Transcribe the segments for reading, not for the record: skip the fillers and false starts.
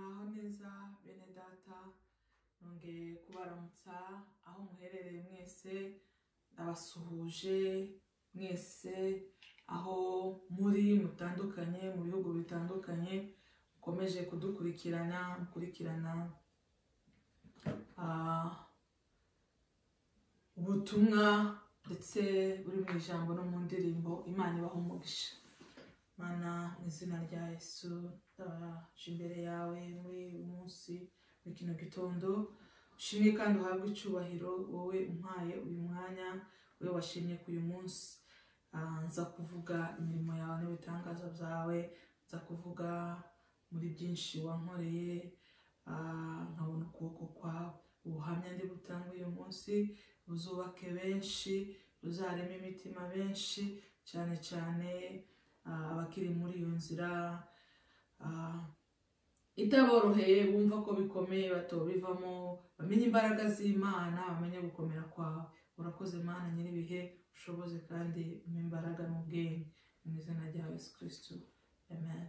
Muraho neza bene data, nongeye kubaramutsa aho muherereye mwese, ndabasuhuje mwese aho muri mutandukanye mu bihugu bitandukanye, mukomeje kudukurikirana, mukurikirana ubutumwa ndetse buri mu ijambo no mu ndirimbo. Imana ibaha umugisha. Mana, mu izina rya Yesu, ndaje imbere yawe muri uyu munsi, muri kino gitondo, ushimwe kandi uhabwe icyubahiro, wowe umpaye uyu mwanya, wowe washimye ku uyu munsi. Nza kuvuga imirimo yawe n'ibitangaza byawe, nza kuvuga muri byinshi wankoreye, nkabona ukuboko kwawe. Ubuhamya ndi butange uyu munsi buzubake benshi, buzareme imitima benshi, cyane cyane abakiri muri iyo nzira itaboroheye, bumva ko bikomeye batobivamo, bamenye imbaraga z'Imana, bamenye gukomera kwawe. Urakoze Mana nyir'ibihe, ushoboze kandi umpe imbaraga n'ubwenge, mu izina rya Yesu Kristo, amen.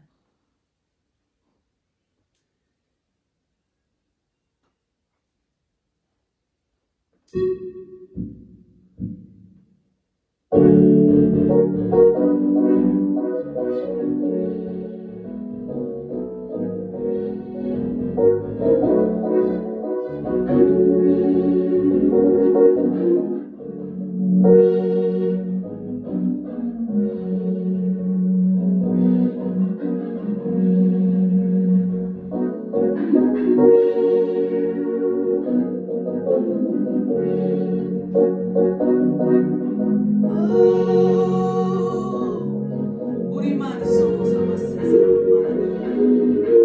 Uri Imana isohoza amasezerano, Mana.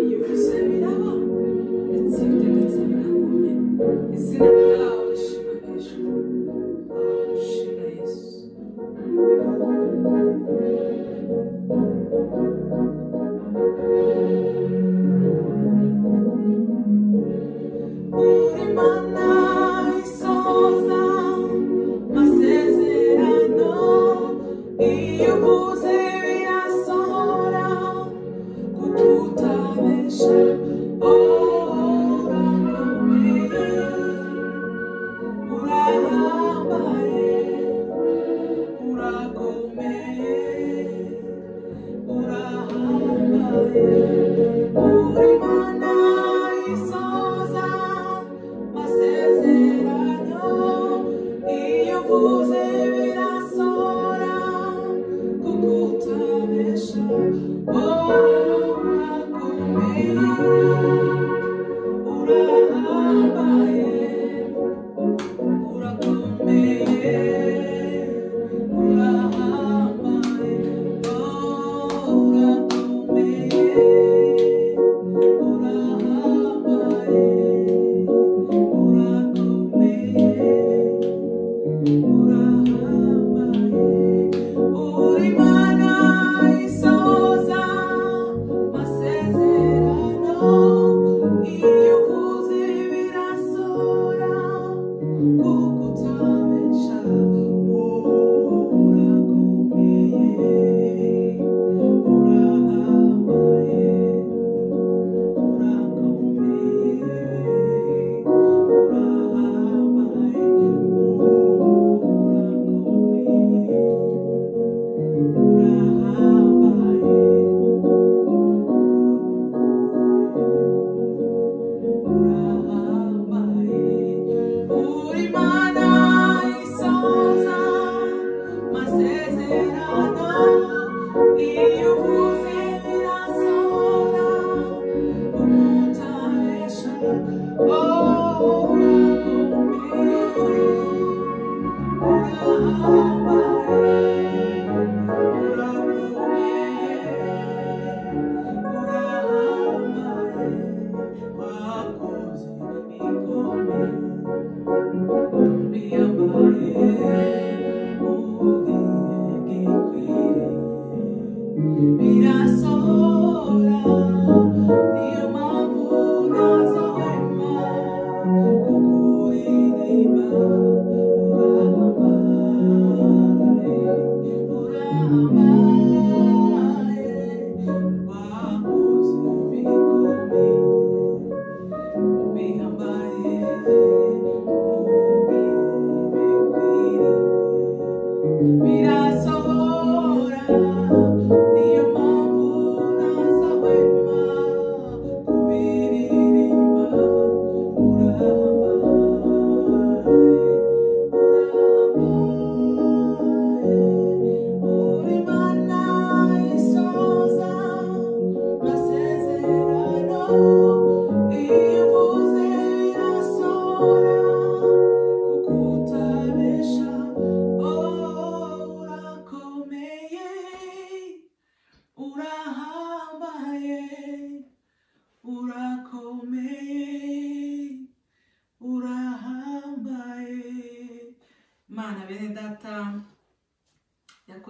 Iyo uvuze biraba, ndetse iyo utegetse birakomera. Izina ryawe rishimwe hejuru. Shimwa Yesu. Uri Imana isohoza amasezerano.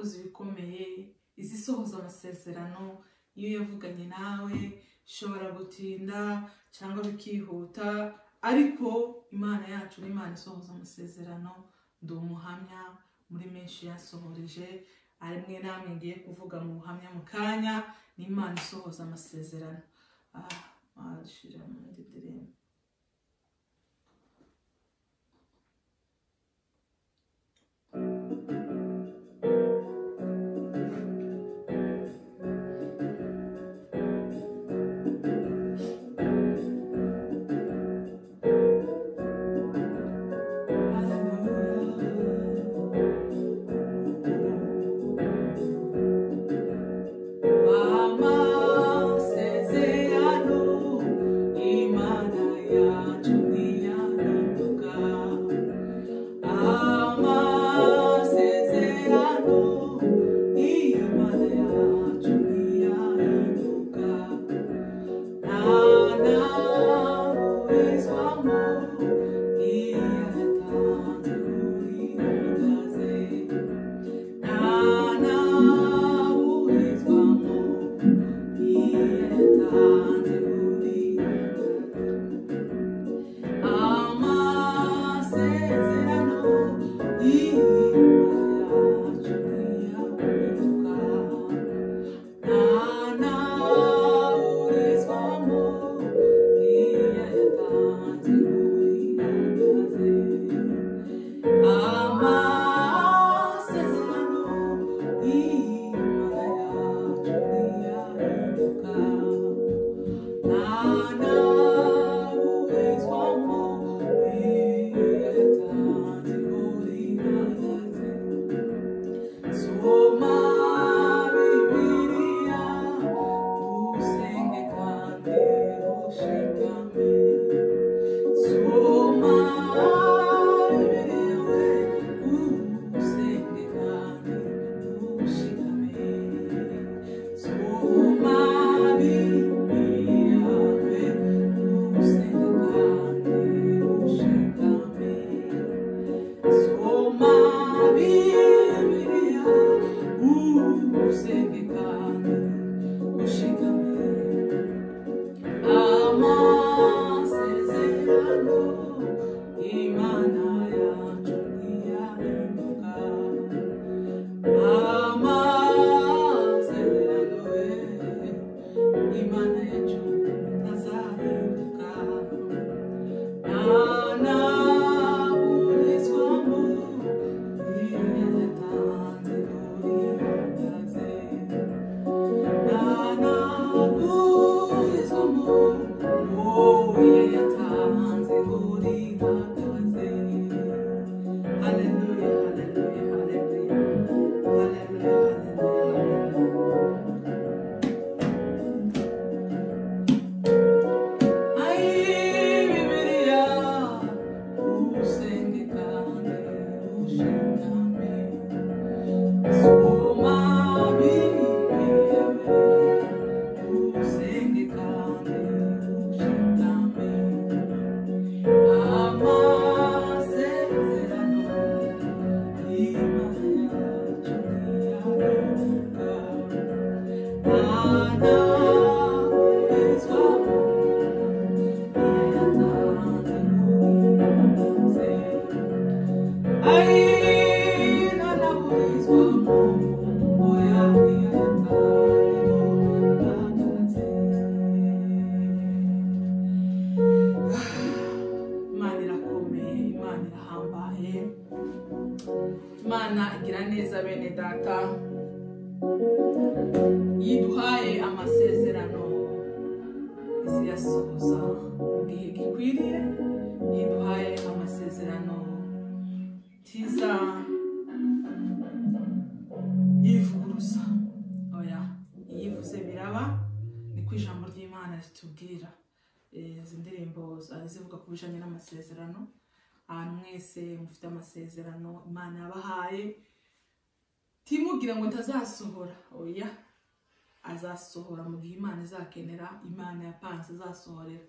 yakoze ibikomeye, izisohoza amasezerano. Iyo yavuganye nawe ishobora gutinda cyangwa bikihuta, ariko Imana yacu ni Imana isohoza amasezerano. Ndi umuhamya muri menshi yasohoreje, arimwe namwe ngiye kuvuga mu buhamya mu kanya. Ni Imana isohoza amasezerano. Ashira mu ndirimbo. Imana igira neza bene data, yiduhaye amasezerano iziyasohoza mu gihe gikwiriye, yiduhaye amasezerano tiza yivuguruza. Oya, iyivuze biraba, niko ijambo ry'Imana ritubwira. Izi ndirimbo zivuga ku bijanye n'amasezerano. Abantu mwese mufite amasezerano Imana yabahaye, timubwira ngo ntazasohora. Oya, azasohora mu gihe Imana izakenera, Imana yapanze izasohorera.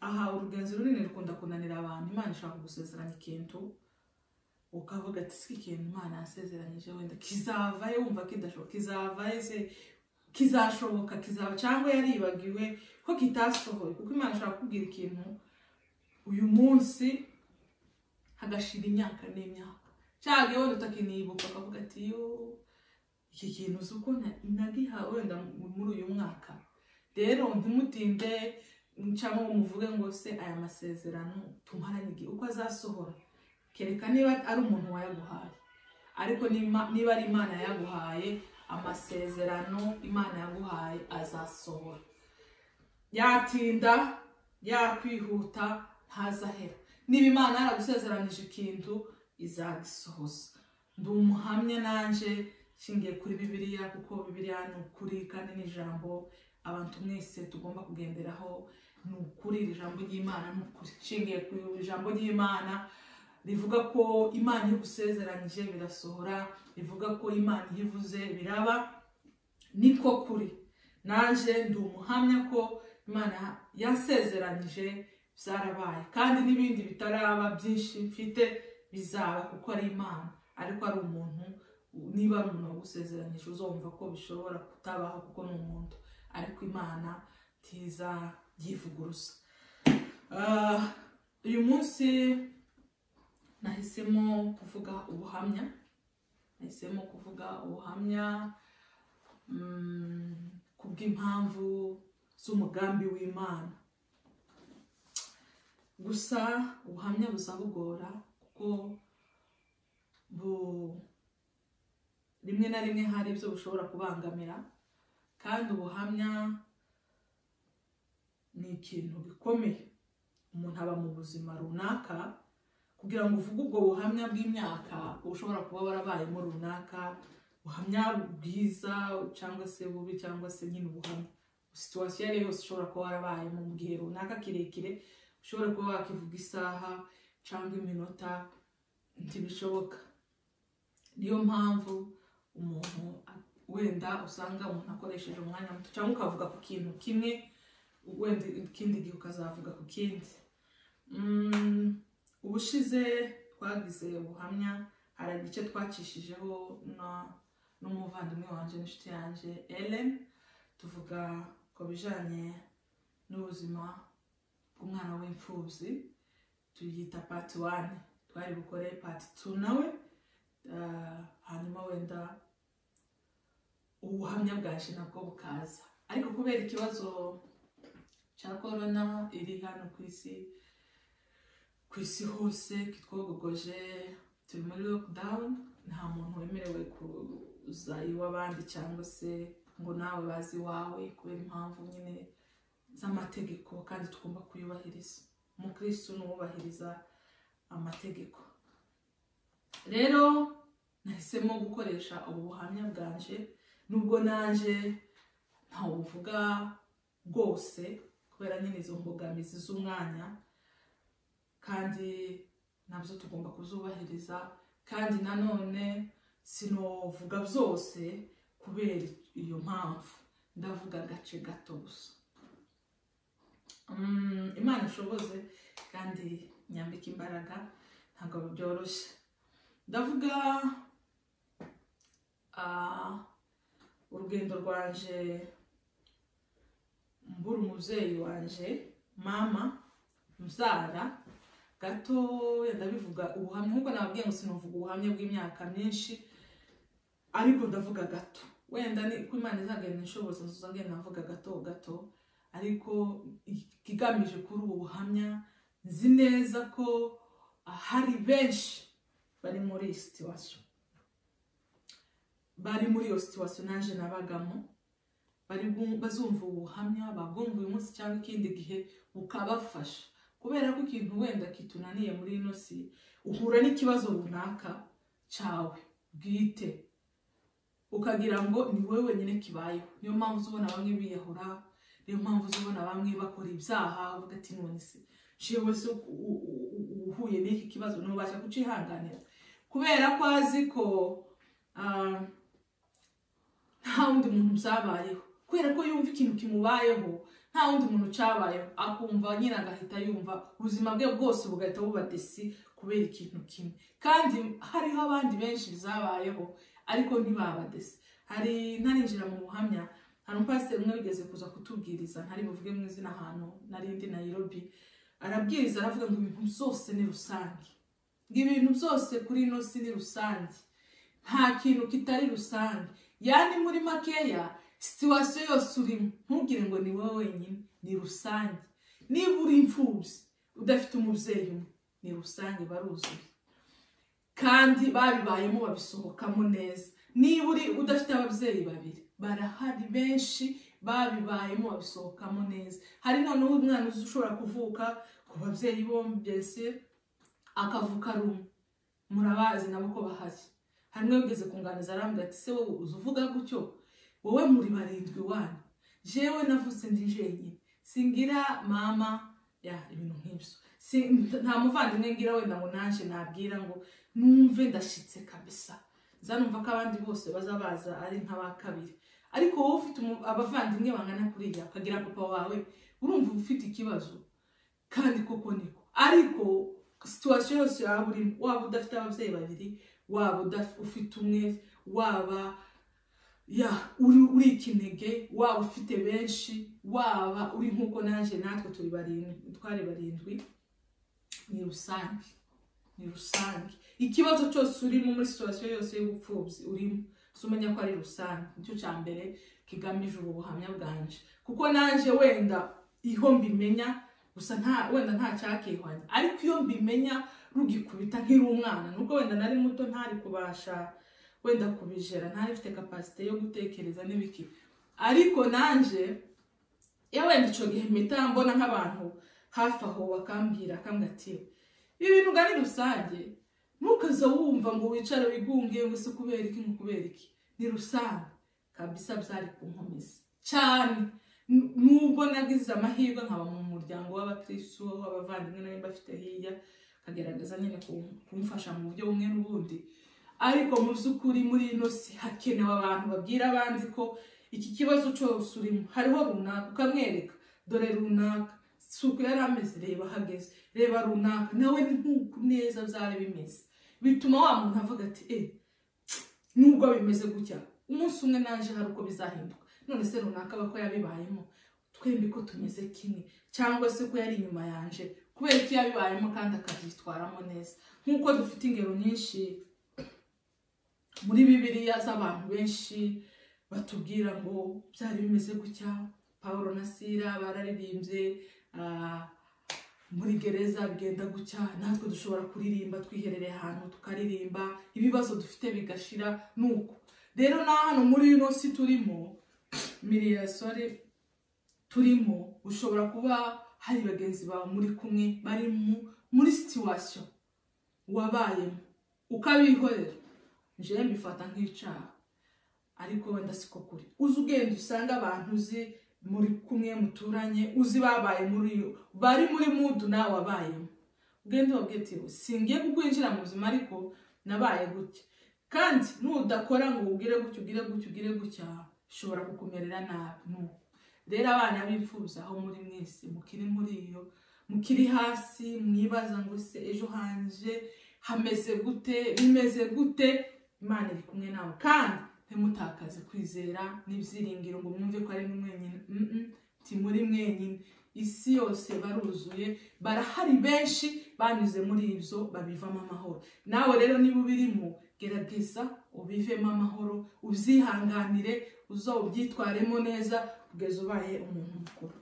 Aha urugenzi runini rukunda kunanira abantu. Imana ishaka kugusezeranya ikintu, Ukavuga ati si ikintu Imana yasezeranyije wenda kizavayo, wumva kidashoboka, kizavayo se, kizashoboka, kizaba, cyangwa yaribagiwe ko kitasohoye. Kuko Imana ishobora kukubwira ikintu uyu munsi hagashira imyaka n'imyaka, cyangwa wenda utakinibuka, ukavuga ati yo iki kintu uzi uko nagihawe wenda muri uyu mwaka. Rero ntimutinde cyangwa ngo muvuge ngo se aya masezerano tumaranye igihe uko azasohora, kereka niba ari umuntu wayaguhaye. Ariko niba ari Imana yaguhaye amasezerano, Imana yaguhaye azasohora. Yatinda yakwihuta ntazahera. Niba Imana yaragusezeranije ikintu izagisohoza. Ndi umuhamya nanje nshingiye kuri Bibiliya, kuko Bibiliya ni ukuri kandi ni ijambo abantu mwese tugomba kugenderaho. Ni ukuri, ijambo ry'Imana ni ukuri. Nshingiye ku ijambo ry'Imana rivuga ko Imana iyo igusezeranyije birasohora, rivuga ko Imana iyo ivuze biraba, niko kuri. Nanje ndi umuhamya ko Imana yasezeranyije byarabaye, kandi n'ibindi bitaraba byinshi mfite bizaba, kuko ari Imana. Ariko ari umuntu, niba ari umuntu wagusezeranyije uzumva ko bishobora kutabaho kuko ni umuntu, ariko Imana ntiza yivuguruza. Uyu munsi nahisemo kuvuga ubuhamya, nahisemo kuvuga ubuhamya kubw'impamvu z'umugambi w'Imana. Gusa ubuhamya buzabugora, kuko rimwe na rimwe hari ibyo bushobora kubangamira, kandi ubuhamya ni ikintu gikomeye. Umuntu aba mu buzima runaka, kugira ngo uvuge ubwo buhamya bw'imyaka ushobora kuba warabayemo runaka, buhamya bwiza cyangwa se bubi, cyangwa se nyine ubuhamya situation yari yose ushobora kuba warabayemo mu gihe runaka kirekire, ushobora kuba wakivuga isaha cyangwa iminota, ntibishoboka. Niyo mpamvu umuntu wenda usanga umuntu akoresheje umwanya muto, cyangwa ukavuga ku kintu kimwe, wenda ikindi gihe ukazavuga ku kindi. Ubushize twagize ubuhamya, hari igice twacishijeho n'umuvandimwe wanje n'inshuti yanje Ellen, tuvuga ku bijanye n'ubuzima bw'umwana w'imfubyi, tuyita part 1. Twari bukore part 2 nawe, hanyuma wenda ubuhamya bwaje nabwo bukaza. Ariko kubera ikibazo cya corona iri hano ku isi hose kitwogogoje, turi muri lockdown, nta muntu wemerewe kuza iw'abandi cyangwa se ngo nawe bazi iwawe, kubera impamvu nyine z'amategeko, kandi tugomba kuyubahiriza. Umukristo ni uwubahiriza amategeko. Rero nahisemo gukoresha ubu buhamya bwanje, nubwo naje ntawuvuga bwose kubera nyine izo mbogamizi z'umwanya, kandi nabyo tugomba kuzubahiriza, kandi nanone sinovuga byose kubera iyo mpamvu, ndavuga agace gato gusa. Imana ishoboze kandi nyambika imbaraga, ntabwo byoroshye. Ndavuga urugendo rwanje mbura umubyeyi wanje mama mbyara gato, ndabivuga ubuhamya nkuko nababwiye ngo sinavuga ubuhamya bw'imyaka myinshi, ariko ndavuga gato. Wenda ni ko Imana izagenda inshoboza nzagenda navuga gato gato, ariko ikigamije kuri ubu buhamya, nzi neza ko hari benshi bari muri iyi situation, bari muri iyo situation nanje nabagamo, bari bazumva ubuhamya babwumva uyu munsi cyangwa ikindi gihe bukabafasha. Kubera ko ikintu wenda kitunaniye muri ino si, uhura n'ikibazo runaka cyawe bwite, ukagira ngo ni wowe wenyine kibayeho. Niyo mpamvu uzubona bamwe biyahura, niyo mpamvu uzubona bamwe bakora ibyaha, uvuga ati none se jewe se uhuye n'iki kibazo ntubasha kucihanganira, kubera ko azi ko nta wundi muntu byabayeho, kubera ko yumva ikintu kimubayeho Nta wundi muntu cyabayeho, akumva nyine agahita yumva ubuzima bwe bwose bugahita buba déçu kubera ikintu kimwe. Kandi hariho abandi benshi bizabayeho ariko ntibaba déçus. Hari ntarinjira mu buhamya, hari umupasiteri umwe wigeze kuza kutubwiriza, ntari buvuge mu izina, ahantu narindi Nairobi, arabwiriza aravuga ngo ibintu byose ni rusange, ngo ibintu byose kuri ino si ni rusange, nta kintu kitari rusange. Yani muri makeya, situation yose urimo ntugire ngo ni wowe wenyine, ni rusange. Niba uri imfubyi udafite umubyeyi umwe, ni rusange, baruzuye kandi babibayemo babisohokamo neza. Niba uri udafite ababyeyi babiri, barahari benshi babibayemo babisohokamo neza. Hari noneho umwana uzi ushobora kuvuka ku babyeyi bombi mbese akavuka ari umwe, murabazi nabo ko bahari. Hari umwe wigeze kunganiza arambwira ati: "Se wowe uzi uvuga gutyo, wowe muri barindwi iwanyu, jewe navutse ndi jenyine, singira mama ya ibintu nk'ibyo, nta muvandimwe ngira wenda ngo naje nabwira ngo numve ndashitse kabisa, nza numva ko abandi bose baza baza ari nk'aba kabiri, ariko wowe ufite abavandimwe bangana kuriya, ukagira papa wawe, urumva ufite ikibazo." Kandi koko niko. Ariko situation yose waba urimo, waba udafite ababyeyi babiri, waba ufite umwe, waba ya uri ikinege, waba ufite benshi, waba uri nk'uko naje natwe turi barindwi, twari barindwi, ni rusange, ni rusange. Ikibazo cyose urimo, muri situation yose y'ubupfubyi urimo, si umenya ko ari rusange. Nicyo cya mbere kigamije ubu buhamya bwanje, kuko naje wenda iyo mbimenya gusa, nta wenda nta cyakihwanya, ariko iyo mbimenya rugikubita nkiri umwana, nubwo wenda nari muto, ntari kubasha wenda kubijera, ntari mfite capacité yo gutekereza n'ibiki, ariko nanje iyo wenda icyo gihe mpita mbona nk'abantu hafi aho bakambwira, akambwira ati: "Ibi bintu ngari rusange, ntukaza wumva ngo wicare wigunge ngo ese kubera iki, ngo kubera iki, ni rusange kabisa." Byari kunkomeza cyane. Nubwo nagize amahirwe nkaba mu muryango w'abakristo, w'abavandimwe nari mbafite hirya, kagerageza nyine kumfasha mu buryo bumwe n'ubundi, ariko mu by'ukuri muri ino si hakenewe abantu babwira abandi ko iki kibazo cyose urimo hariho runaka, ukamwereka: "Dore runaka si uko yari ameze, reba ahageze, reba runaka nawe ni nk'uku neza byari bimeze." Bituma wa muntu avuga ati: "Eh, nubwo bimeze gutya, umunsi umwe naje hari uko bizahinduka. None se runaka aba ko yabibayemo, twembi ko tumeze kimwe, cyangwa se ko yari inyuma yanje, kubera ko yabibayemo kandi akabyitwaramo neza?" Nk'uko dufite ingero nyinshi muri Bibiliya z'abantu benshi batubwira ngo byari bimeze gutya, Paul na Sila bararirimbye muri gereza bigenda gutya, natwe dushobora kuririmba twiherereye ahantu tukaririmba, ibibazo dufite bigashira. Nuko rero na hano muri ino si turimo, miriyasore turimo, ushobora kuba hari bagenzi bawe muri kumwe bari muri situation wabayemo ukabihorera. Njyewe mbifata nk'icyaha, ariko wenda siko kuri. Uzi ugenda usanga abantu uzi muri kumwe muturanye, uzi babaye muri yo, bari muri mood nawe wabayemo, ugenda ubabwira ati: "Singiye kukwinjira mu buzima, ariko nabaye gutya, kandi nudakora ngo ugire gutya, ugire gutya, ugire gutya, bishobora kukumerera nabi." Nuko rero abana b'imfubyi aho muri mwese mukiri muri iyo, mukiri hasi, mwibaza ngo se ejo hanje hameze gute, bimeze gute, Imana iri kumwe nawe. Kandi ntimutakaze kwizera n'ibyiringiro ngo mwumve ko ari mwe mwenyine. Ntimuri mwenyine, isi yose baruzuye, barahari benshi banyuze muri ibyo babivamo amahoro. Nawe rero niba ubirimo, gerageza ubivemo amahoro, ubyihanganire, uza ubyitwaremo neza kugeza ubaye umuntu mukuru.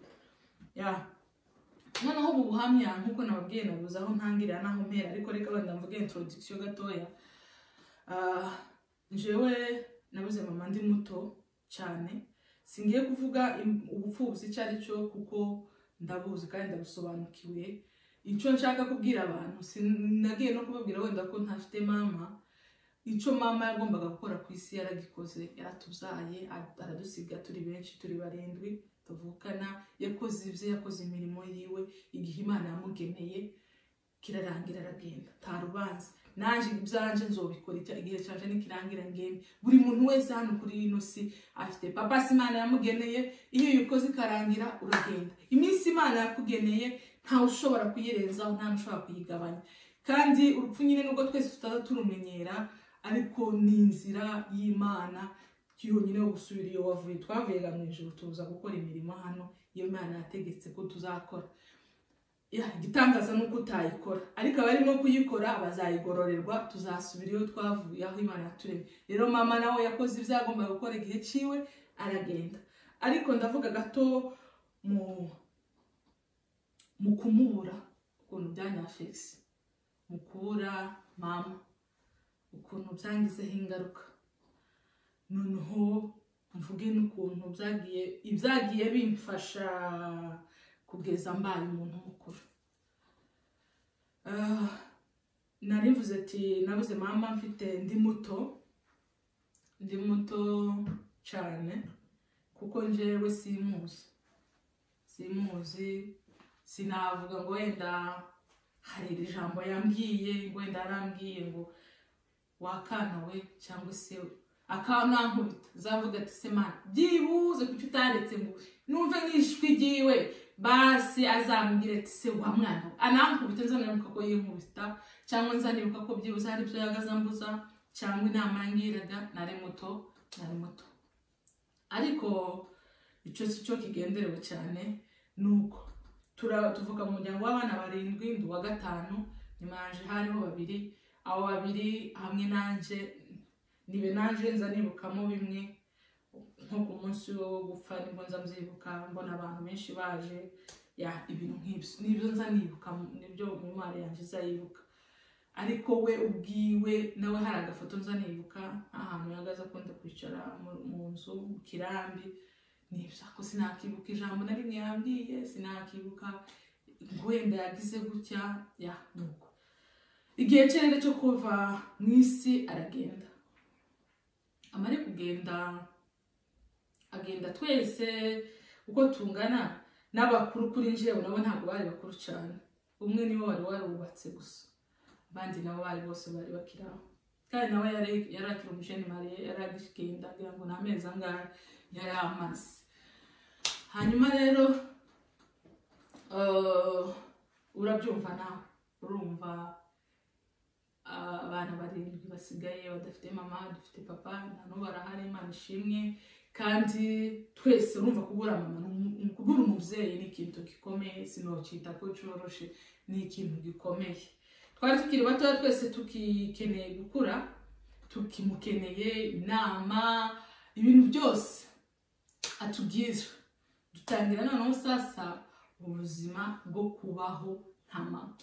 Ya, noneho ubu buhamya nk'uko nababwiye, nabuze aho ntangirira n'aho mpera, ariko reka wenda mvuge introduction gatoya. Njyewe nabuze mama ndi muto cyane. Singiye kuvuga ubupfubyi icyo ari cyo kuko ndabuzi kandi ndabusobanukiwe. Icyo nshaka kubwira abantu, sinagiye no kubabwira wenda ko ntafite mama. Icyo mama yagombaga gukora ku isi yaragikoze, yaratubyaye aradusiga turi benshi, turi barindwi tuvukana. Yakoze ibye, yakoze imirimo yiwe, igihe Imana yamugeneye kirarangira aragenda, nta rubanza. Nanje ibyanje nzobikora igihe cyaje nikirangira ngende. Buri muntu wese hano kuri ino si afite papa si Imana yamugeneye, iyo uyikoze ikarangira uragenda. Iminsi Imana yakugeneye ntawe ushobora kuyirenzaho, nta n'ushobora kuyigabanya. Kandi urupfu nyine nubwo twese tutaza turumenyera, ariko ni inzira y'Imana yonyine yo gusubira iyo wavuye. Twavuye mu ijuru tuza gukora imirimo hano iyo Imana yategetse ko tuzakora. Igitangaza ni uko utayikora, ariko abarimo kuyikora bazayigororerwa, tuzasubira iyo twavuye aho Imana yaturemye. Rero mama nawe yakoze ibyo agomba gukora igihe ciwe aragenda. Ariko ndavuga gato mu kumubura ukuntu byanyafekisi, mu kubura mama ukuntu byangizeho ingaruka. Noneho mvuge n'ukuntu ibyagiye bimfasha kugeza mbaye umuntu mukuru. Nari mvuze ati nabuze mama mfite ndi muto cyane, kuko njyewe simuzi, sinavuga ngo wenda hari iri jambo yambwiye, ngo wenda yarambwiye ngo wakana we cyangwa se akanankubita, zavuga ati se mana byibuze kuki utaretse ngo numve nk'ijwi ryiwe, basi azambwira ati se wa mwana we, anankubita nzanibuka ko yinkubita, cyangwa nzanibuka ko byibuze hari ibyo yagaza mbuza, cyangwa inama yangiraga. Nari muto. Ariko icyo si cyo kigenderewe cyane, nuko tuvuka mu muryango w'abana barindwi, ndi uwa gatanu, nyuma yaje hariho babiri, abo babiri hamwe nanje nibe nanje nza nibukamo bimwe, nko ku munsi wo gupfa nibwo nza mbyibuka, mbona abantu benshi baje, ya ibintu nk'ibyo nibyo nza nibuka, nibyo mémoire yanjye izayibuka. Ariko we ubwiwe nawe hari agafoto nza nibuka ahantu yagaze akunda kwicara mu nzu mu kirambi, nibyo ko sinakibuka ijambo na rimwe yambwiye, sinakibuka ngo wenda yagize gutya, ya nuko igihe cye rero cyo kuva mu isi aragenda. Amare kugenda agenda twese uko tungana n'abakuru kuri njyewe nabo ntabwo bari bakuru cyane, umwe niwe wari warubatse gusa, abandi nabo bari bose bari bakiri aho. Kandi nawe yari akiri umujene mariye, yari agigenda kugira ngo n'amezi angahe yari amaze. Hanyuma rero urabyumva nawe, urumva abana barindwi basigaye badafite mama, dufite papa, nta n'ubu arahari, Imana ishimwe. Kandi twese urumva kubura mama, kubura umubyeyi ni ikintu gikomeye, sinocita ko coroshe, ni ikintu gikomeye. Twari tukiri batoya twese tukikeneye gukura, tukimukeneye inama, ibintu byose atubwira. Dutangira noneho sasa ubuzima bwo kubaho nta mama.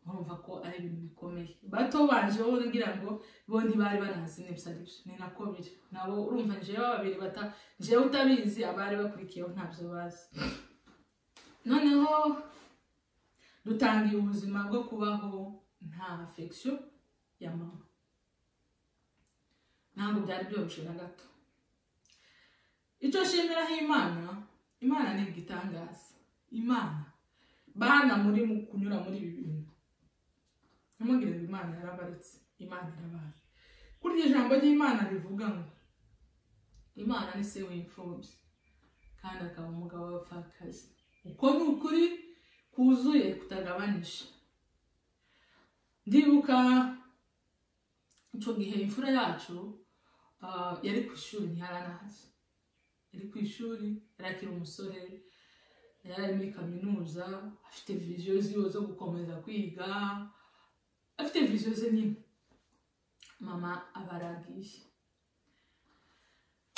Urumva ko ari ibintu bikomeye. Bato banje bo ngira ngo bo ntibari banazi n'ibyo ari byo, ni nako biri nabo. Urumva njyewe babiri bata njyewe utabizi, abari bakurikiyeho ntabyo bazi. Noneho dutangiye ubuzima bwo kubaho nta affection ya mama, ntabwo byari byoroshye na gato. Icyo nshimiraho Imana, Imana ni igitangaza. Imana bana muri mu kunyura muri ibi bintu, ntimugire ngo Imana yarabaretse, Imana irabaye. Kuri iryo jambo ry'Imana rivuga ngo Imana ni se w'imfubyi kandi akaba umugabo w'abapfakazi, uko ni ukuri kuzuye kutagabanije. Ndibuka icyo gihe imfura yacu yari ku ishuri, ntiharanahaze, yari ku ishuri, yari akiri umusore, yari ari muri kaminuza, afite vision ziwe zo gukomeza kwiga, afite vision ze nyine. Mama abaragiye,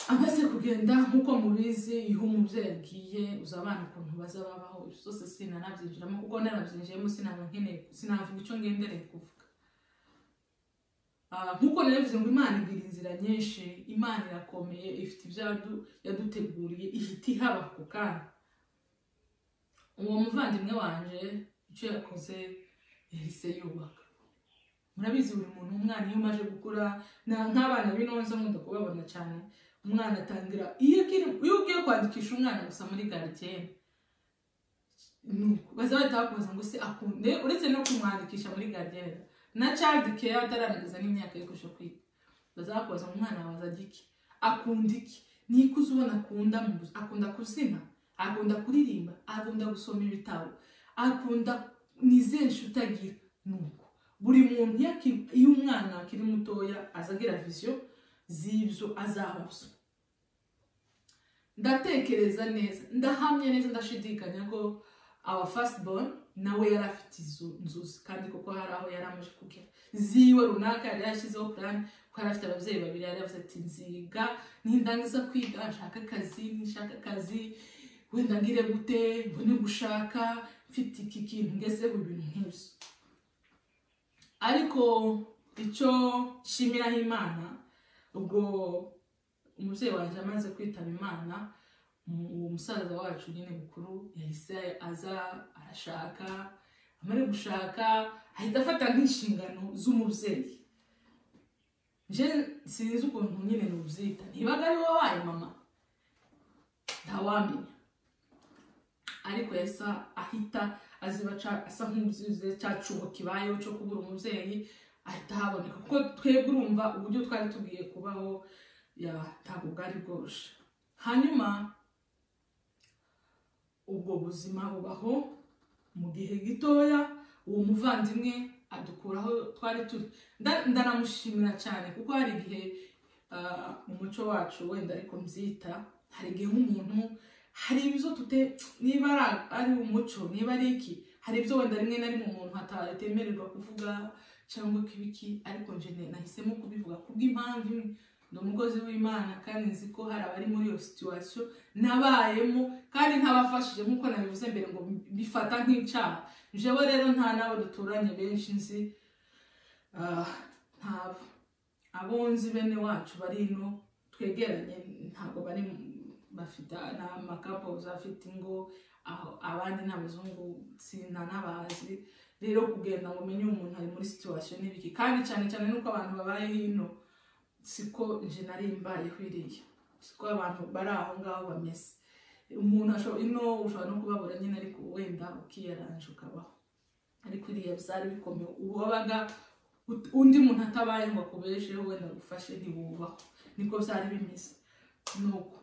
amaze kugenda nk'uko mubizi, iyo umubyeyi agiye uza abana ukuntu baza babaho, zose sinanabyinjiramo kuko narabyinjiyemo sinaba nkeneye, sinavuga icyo ngendereye kuvuga. Nkuko narabivuze ngo Imana igira inzira nyinshi, Imana irakomeye, ifite ibyo yaduteguriye, ihita ihaba ako kanya. Uwo muvandimwe wanje icyo yakoze yahise yubaka. Murabizi buri muntu umwana iyo umaze gukura, nk'abana b'inonza nkunda kubabona cyane, umwana atangira iyo ugiye kwandikisha umwana gusa muri gardienne, nuko baza bahita bakubaza ngo se akunde, uretse no kumwandikisha muri gardienne Na child care atararageza n'imyaka yo kuja kwiga, bazakubaza ngo umwana wawe azajya iki, akunda iki, niko uzi ubona akunda mu buzima. Akunda kuzina, akunda kuririmba, akunda gusoma ibitabo, akunda nizihe nshuti agira. Nuko buri muntu iyo umwana akiri mutoya aza agira vision z'ibyo azaba byo. Ndatekereza neza, ndahamya neza, ndashidikanya ko our first born nawe yari afite izo nzozi, kandi koko hari aho yari amaze kugera ziwe runaka, yari yashyizeho plan, kuko yari afite ababyeyi babiri. Yari yavuze ati: "Nziga, nindangiza kwiga nshaka akazi, nishaka akazi wenda ngire gute, mbone gushaka mfite iki kintu ngezeho," ibintu nk'ibyo. Ariko icyo nshimiraho Imana, ubwo umubyeyi wanjye amaze kwitaba Imana, uwo musaza wacu nyine mukuru yahise aza arashaka. Amare gushaka ahita afata nk'inshingano z'umubyeyi. Nje sinzi ukuntu nyine nubyita, ntibaga ari wowe wabaye mama, ntawamenya, ariko yahise ahita aziba asa nk'umuzize cya cyuho kibayeho cyo kubura umubyeyi, ahita ahaboneka, kuko twebwe urumva uburyo twari tugiye kubaho ya ntabwo bwari bworoshye. Hanyuma ubwo buzima bubaho mu gihe gitoya, uwo muvandimwe adukuraho twari turi. Ndanamushimira cyane, kuko hari igihe mu muco wacu wenda, ariko mbyita, hari igihe nk'umuntu hari ibyo tute, niba ari umuco, niba ari iki, hari ibyo wenda rimwe na rimwe umuntu atemererwa kuvuga cyangwa kibiki, ariko nje nahisemo kubivuga kubw'impamvu imwe: ndi umukozi w'Imana, kandi nzi ko hari abari muri iyo situation nabayemo kandi ntabafashije. Nk'uko nabivuze mbere ngo bifata nk'icyaha, jewe rero nta n'abo duturanye benshi nzi, ntabo. Abo nzi bene wacu bari ino twegeranye ntabwo bari bafite n'amakapozi afite ingo aho, abandi ni abazungu, sinanabazi. Rero kugenda ngo umenye umuntu ari muri situation n'ibiki, kandi cyane cyane nuko abantu babaye hino siko nje nari mbayeho iriya, siko abantu bari aho ngaho bameze. Umuntu ashobora ino ushobora no kubabura nyine, ariko wenda ukiyaranja ukabaho, ariko iriya byari bikomeye. Wabaga undi muntu atabaye ngo akubesheho, wenda agufashe, ntiwubaho. Niko byari bimeze. Nuko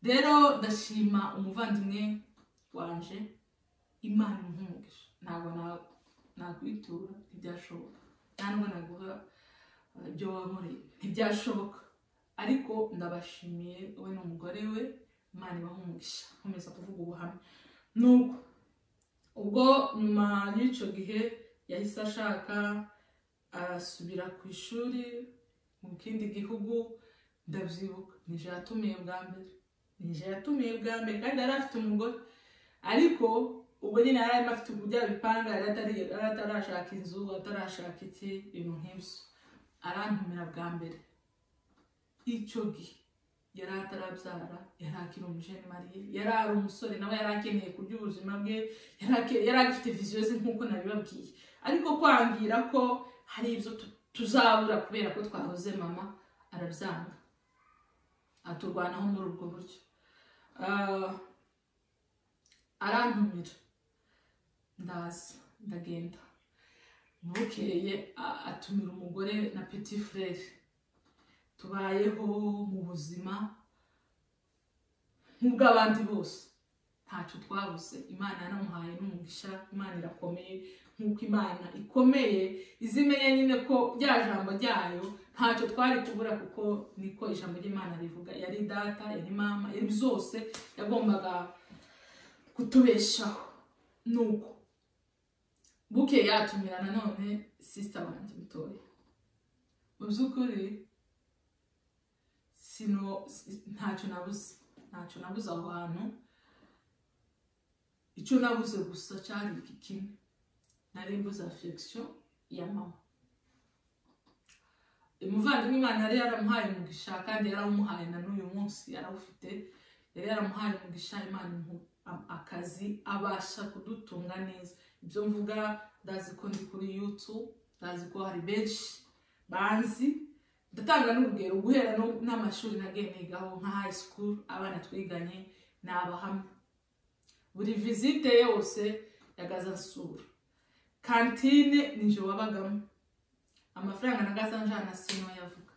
rero ndashima umuvandimwe wanje, Imana imuhe, ntabwo nakwitura, ntibyashoboka, nta nubwo naguha ibyo wankoreye, ntibyashoboka, ariko ndabashimiye we n'umugore we, Imana ibahe umugisha. Nkomeza kuvuga ubuhamya. Nuko ubwo nyuma y'icyo gihe yahise ashaka, arasubira ku ishuri mu kindi gihugu. Ndabyibuka nije yatumiye bwa mbere, nije yatumiye bwa mbere, kandi yari afite umugore, ariko ubwo nyine yari arimo afite uburyo abipanga, yari atarashaka inzu, atarashaka iki, ibintu nk'ibyo. Arantumira bwa mbere. Icyo gihe yari atarabyara, yari akiri umu jeune marié, yari ari umusore, nawe yari akeneye kurya ubuzima bwe, yari agifite vision ze nk'uko nabibabwiye, ariko kwangira ko hari ibyo tuzabura kubera ko twahoze mama, arabyanga, aturwanaho muri ubwo buryo. Arantumira, ndaza, ndagenda. Bukeye atumira umugore na petit frère. Tubayeho mu buzima nk'ubw'abandi bose, ntacyo twabuze. Imana yanamuhaye n'umugisha. Imana irakomeye. Nk'uko Imana ikomeye, izimenya nyine ko rya jambo ryayo ntacyo twari kubura, kuko niko ijambo ry'Imana rivuga. Yari data, yari mama, yari byose, yagombaga kutubeshaho. Nuko bukeye yatumira nanone sister wanjye mutoya. Mu by'ukuri sino ntacyo nabuze, ntacyo nabuze aho hantu. Icyo nabuze gusa cyari iki kimwe: nari mbuze affection ya mama. Umuvandimwe Imana yari yaramuhaye umugisha, kandi yarawumuhaye na n'uyu munsi yarawufite. Yari yaramuhaye umugisha, Imana imuha akazi, abasha kudutunga neza. Ibyo mvuga ndazi ko ndi kuri YouTube, ndazi ko hari benshi banzi. Ndatanga n'urugero guhera n'amashuri nagiye nigaho nka high school, abana twiganye ni abahamya. Buri visite yose yagaza nsura cantine, ninjye wabagamo. Amafaranga nagaza njana sino yavuga.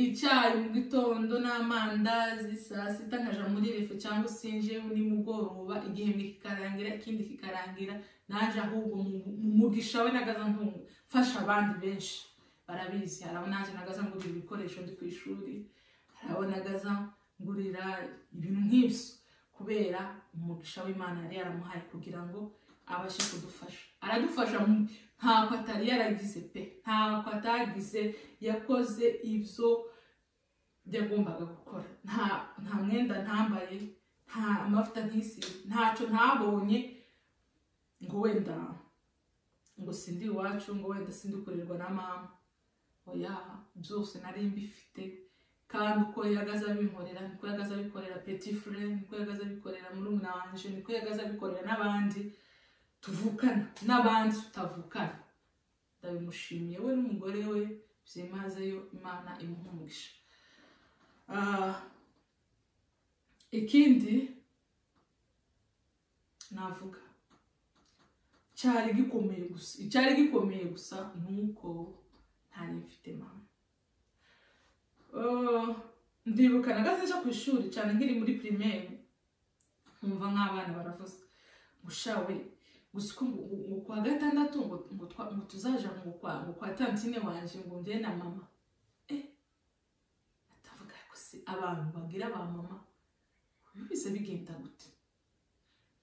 Icyayi mu gitondo n'amandazi, saa sita nkaja muri refe cyangwa sinje nimugoroba, igihembwe kikarangira ikindi kikarangira, naje ahubwo mu mugisha we nagaza ntunga mfasha abandi benshi barabizi. Hari abo naje nagaza ngurira ibikoresho ndi ku ishuri, hari abo nagaza ngurira ibintu nk'ibyo, kubera umugisha w'Imana yari yaramuhaye kugira ngo abashe kudufasha. Aradufasha ntako atari yaragize pe, ntako atagize, yakoze ibyo yagombaga gukora. Nta mwenda ntambaye, nta amavuta ntisize, ntacyo ntabonye ngo wenda ngo sindi iwacu, ngo wenda sindi kurerwa na mama. Oya, byose nari mbifite. Kandi uko yagaza abinkorera niko yagaza abikorera petit frère, niko yagaza abikorera murumuna wanje, niko yagaza abikorera n'abandi tuvukana n'abandi tutavukana. Ndabimushimiye we n'umugore we byimazeyo, Imana imuha umugisha. Ikindi navuga cyari gikomeye gusa, icyari gikomeye gusa nuko ntari mfite mama. Ndibuka nagaze nja ku ishuri cyane nkiri muri primaire, nkumva nk'abana baravuze ngo shawe gusa ngo kwa gatandatu ngo tuzaja ngo kwa tantine wanje ngo nje na mama. Atavuga ko se abantu bagira ba mama bise bigenda gute?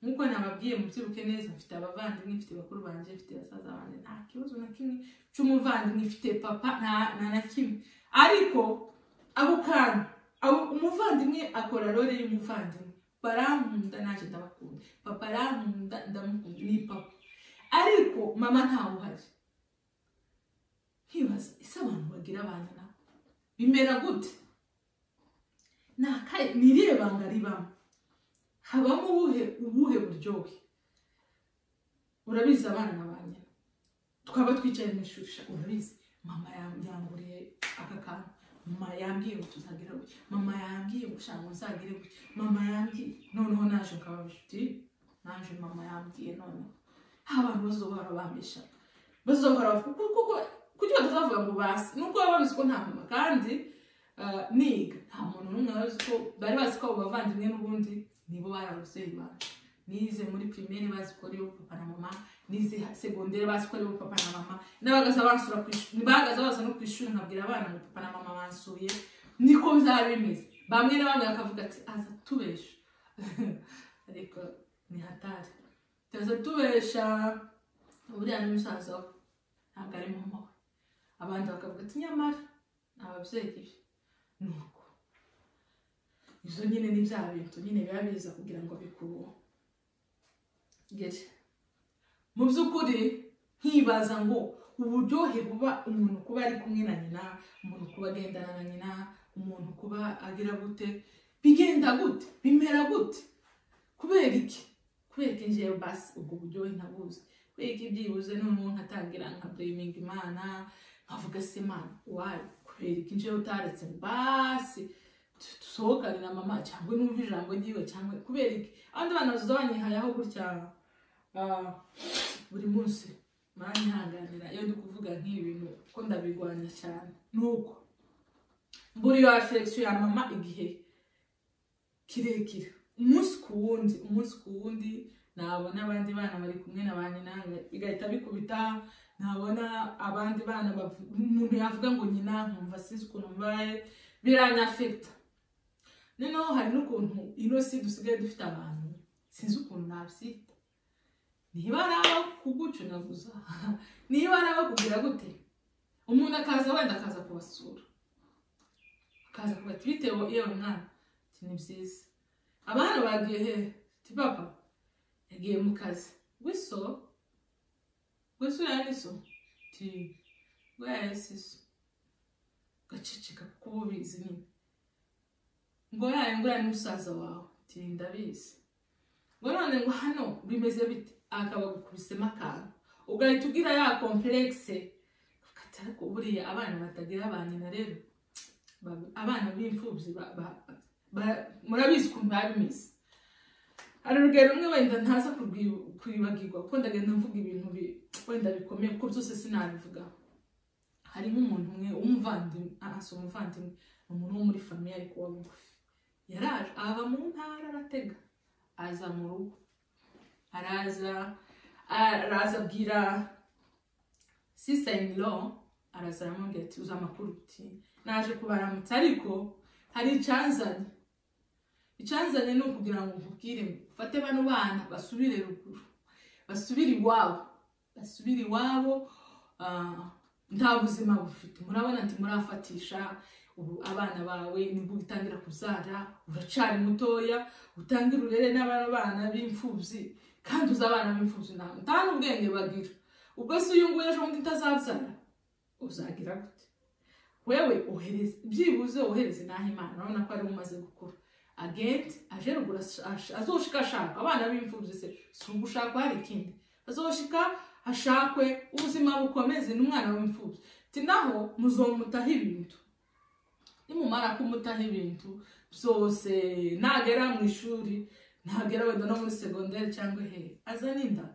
Nkuko nababwiye mubyibuke neza, mfite abavandimwe, mfite bakuru banje, mfite basaza banje, nta kibazo na kimwe cy'umuvandimwe, mfite papa nta na kimwe. Ariko abo kandi umuvandimwe akora role y'umuvandimwe, barankunda naje ndabakunda, papa arankunda ndamukunda, ni papa. Ariko mama ntawe uhari. Nkibaza ese abantu bagira abana nabo bimera gute? Ni irihe banga ribamo? Habamo ubuhe buryohe? Urabizi abana na ba nyina twaba twicaye mu ishuri, urabizi mama yanguriye aka kantu, mama yambwiye ngo tuzagira gutya, mama yambwiye ngo ushaka nzagire gutya, mama yambwiye. Noneho naje nkaba inshuti, naje mama yambwiye. Noneho abantu bazohora bambesha, bazohora kuko kuki batazavuga ngo basi nuko baba babizi ko nta mama. Kandi niga nta muntu n'umwe bazi ko bari bazi ko abo bavandimwe n'ubundi nibo bari ababyeyi banje. Nize muri primaire bazi ko aribo papa na mama, nize secondaire bazi ko aribo papa na mama, n'abagaza bansura ku ishuri, bagaza baza no ku ishuri nkabwira abana ngo papa na mama bansuye. Niko byari bimeze. Bamwe na bamwe bakavuga ati aza tubesha ariko ni hatari, aza tubesha buriya ni musaza we ntabwo ari mama we. Abandi bakavuga ati nyamara ni ababyeyi be. Nuko izo nyine ni bya bintu nyine biba biza kugira ngo bikugere. Mu by'ukuri nkibaza ngo uburyohe buba umuntu kuba ari kumwe na nyina, umuntu kuba agendana na nyina, umuntu kuba agira gute, bigenda gute, bimera gute? Kubera iki? Kubera iki njewe basi ubwo buryohe ntabuzi? Kubera iki byibuze noneho nkatangira nka blaminga Imana, nkavuga se Imana why? Kubera iki njewe utaretse basi tusohokane na mama, cyangwa numva ijambo ryiwe, cyangwa kubera iki abandi bana bazoza banyihayaho gutya buri munsi? Muranyihanganira iyo ndi kuvuga nk'ibi bintu ko ndabigwanya cyane. Nuko mbura iyo affection ya mama igihe kirekire, umunsi ku wundi, umunsi ku wundi. Nabona abandi bana bari kumwe na ba nyina bigahita bikubita, nabona abandi bana umuntu yavuga ngo nyina nkumva sinzi ukuntu mbaye, biranyafekita. Noneho hari n'ukuntu ino si dusigaye dufite abantu sinzi ukuntu nabyita, niba ari abo kugucunaguza, niba ari abo kugira gute, umuntu akaza wenda akaza kubasura, akaza kubati bitewe yewe mwana, ati ni byiza. Abana bagiye he? Ati papa yagiye mu kazi. Wiso wiso yaniso ti wesiso gaceceka kuko ubizi nyine ngo yaye ngo ni musaza wawe, ti ndabizi. Ngo none ngo hano bimeze bite? Akaba gukubisemo akantu ugahita ugira ya complexe. Ariko buriya abana batagira ba nyina rero, abana b'imfubyi murabizi ukuntu biba bimeze. Hari urugero rumwe wenda ntaza kwibagirwa kuko ndagenda mvuga ibintu wenda bikomeye kuko byose sinabivuga. Hari nk'umuntu umwe w'umuvandimwe, si umuvandimwe, ni umuntu wo muri famille ariko wa bugufi, yaraje ava mu ntara aratega aza mu rugo, araza abwira sister in law, araza aramubwira ati uza amakuru, uti naje kubaramutsa ariko hari icyanzanye. Icyanzanye ni ukugira ngo nkubwire ufate bano bana basubire ruguru, basubire iwabo, nta buzima bufite. Murabona nti murafatisha ubu abana bawe nibwo utangira kubyara, uracari mutoya, utangira urere n'abana bana b'imfubyi, kandi uzi abana b'imfubyi nta n'ubwenge bagira. Ubwo se uyu nguyu ejo bundi ntazabyara uzagira gute? Wewe ohereze, byibuze ohereze naho Imana, urabona ko ari umaze gukura, agende aje ruguru azoshika ashaka abana b'imfubyi, se si ugushaka hari ikindi, azoshika ashakwe ubuzima bukomeze n'umwana w'imfubyi. Ati naho muzomutaho ibintu, nimumara kumutaho ibintu byose, nagera mu ishuri, nagera wenda no muri segonderi cyangwa he, azana inda,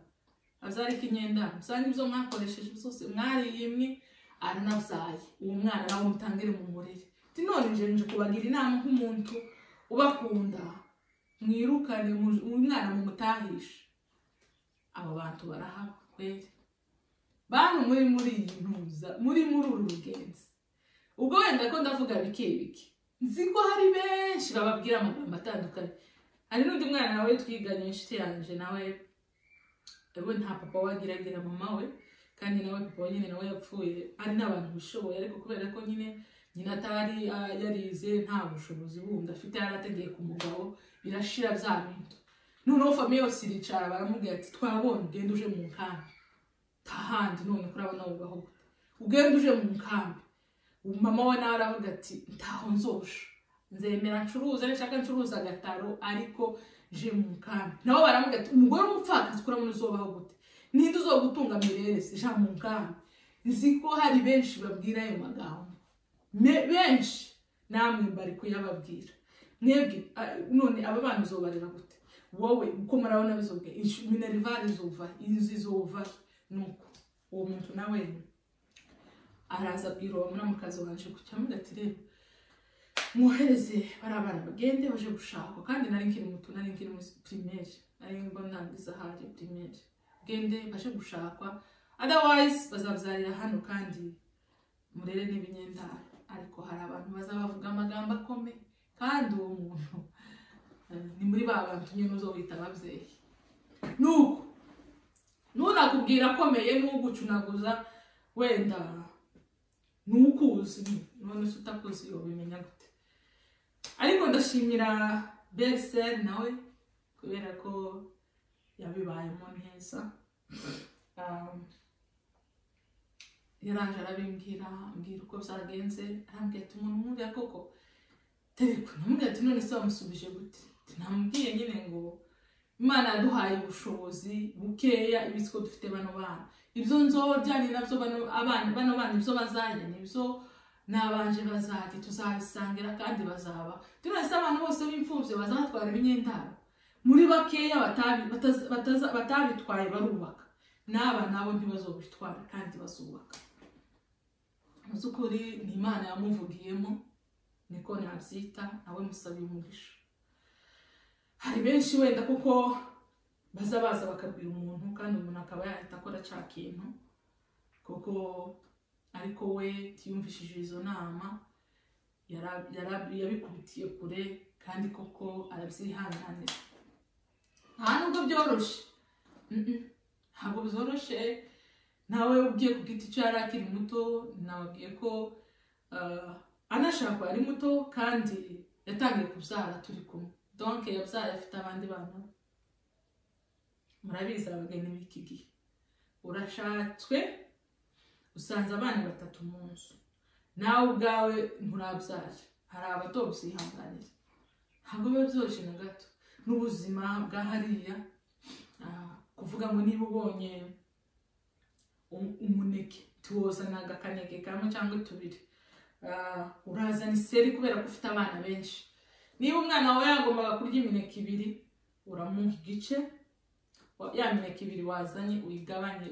abyara ikinyenda, usanga ibyo mwakoresheje byose mwariye imwe, aranabyaye uwo mwana nawe mutangire mu murere. Ati none nje kubagira inama nk'umuntu ubakunda, mwirukane umwana mumutahishe. Abo bantu barahaba kweli, bantu muri iyi ntuza, muri uru rugenzi. Ubwo wenda ko ndavuga bike bike, nzi ko hari benshi bababwira amagambo atandukanye. Hari n'undi mwana nawe twiganye, inshuti yanje, nawe we nta papa wagiragira mama we, kandi nawe papa we nyine nawe yapfuye ari n'abantu bishoboye, ariko kubera ko nyine nyina atari yarize, nta bushobozi bundi afite, yarategeye ku mugabo, birashira bya bintu. Noneho famille yose iricara baramubwira ati twabonye ugenda uje mu nkambi, tahandi none kurabona ubaho gute, ugenda uje mu nkambi. Mama we nawe aravuga ati ntaho nzosha, nzemera ncuruza, nshaka ncuruza agataro ariko je mu nkambi. Nabo baramubwira ati umugore w'umupfakazi kurabona uzobaho gute, ninde uzogutunga mirere, ja mu nkambi. Nzi ko hari benshi babwira ayo magambo, benshi namwe bari kuyababwira mwebwe. None aba bana uzobarera gute wowe, uko murabona bizobwe minerval izova, inzu izova. Nuko uwo muntu nawe araza abwira uwo muramukazi wanje kucyamubwira ati rero mwohereze bari abana bagende baje gushakwa, kandi nari nkiri muto, nari nkiri muri primaire, nari mbona ngize ahari primaire, gende baje gushakwa, otherwise bazabyarira hano kandi murere n'ibinyendaro. Ariko hari abantu bazabavuga amagambo akomeye, kandi uwo muntu ni muri ba bantu nyine uzobita ababyeyi. Nuko nunakubwira akomeye n'ugucunaguza wenda nukuzi, none se utakuzi ubimenya gute? Ariko ndashimira Bersel nawe kubera ko yabibayemo neza. Yaraje arabimbwira, ambwira uko byagenze, arambwira ati umuntu nkuriya koko tereko. Namubwira ati none se wamusubije gute? Namubwiye nyine ngo Imana yaduhaye ubushobozi bukeya, ibitsiko dufite bano bana, ibyo nzorya ni nabyo bano abana, bano bana ibyo bazajya nibyo nabanje bazajya, tuzabisangira kandi bazaba. Tunese abantu bose b'imfubyi bazatwara ibinyendaro, muri bakeya batabitwaye barubaka, n'aba nabo ntibazobitwara kandi bazubaka. Mu by'ukuri ni Imana yamuvugiyemo, niko nabyita, nawe musabiye umugisha. Hari benshi wenda kuko baza baza bakabwira umuntu, kandi umuntu akaba yahita akora cya kintu kuko, ariko we tiyumvishije izo nama, yabikubitiye kure kandi koko arabyihanganira. Nta nubwo byoroshe, ntabwo byoroshe. Nawe ubwiye ku giti cye yari akiri muto, nababwiye ko anashakwa ari muto, kandi yatangiye kubyara turi kumwe, donc yabyaye afite abandi bana. Murabizi abageni b'iki gihe, urashatswe usanze abana batatu mu nzu, nawe ubwawe nturabyara, hari abatobyihanganira, ntabwo biba byoroshye na gato. N'ubuzima bwa hariya, kuvuga ngo niba ubonye umuneke tuwozanaga akaneke kamwe cyangwa tubiri, urazana iseri kubera ko ufite abana benshi. Niba umwana wawe yagombaga kurya imineke ibiri, uramuha igice, Ya mineke ibiri wazanye uyigabanye,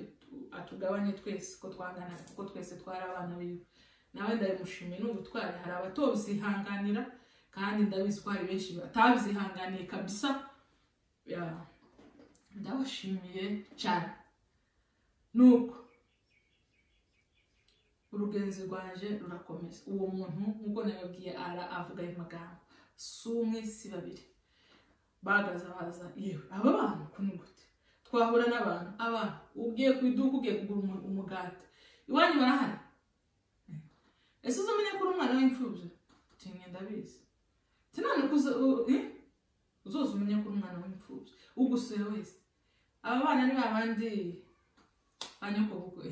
atugabanye twese ko twangana, kuko twese twari abana biwe. Nawe ndabimushimiye n'ubutwari. Hari abatobyihanganira, kandi ndabizi ko hari benshi batabyihanganiye kabisa. Ndabashimiye cyane. Nuko urugenzi rwanje rurakomeza. Uwo muntu nk'uko nababwiye ara avuga ayo magambo, si umwe si babiri bagaza baza. Yewe, aba bantu kuni gute twahura n'abantu, abantu ugiye ku iduka ugiye kugura umugati, iwanyu barahari, ese uzamenye ko uri umwana w'imfubyi? Tinye ndabizi. None ko uzoza umenye ko uri umwana w'imfubyi ugusuye wese. Aba bana ni babandi ba nyokobukwe,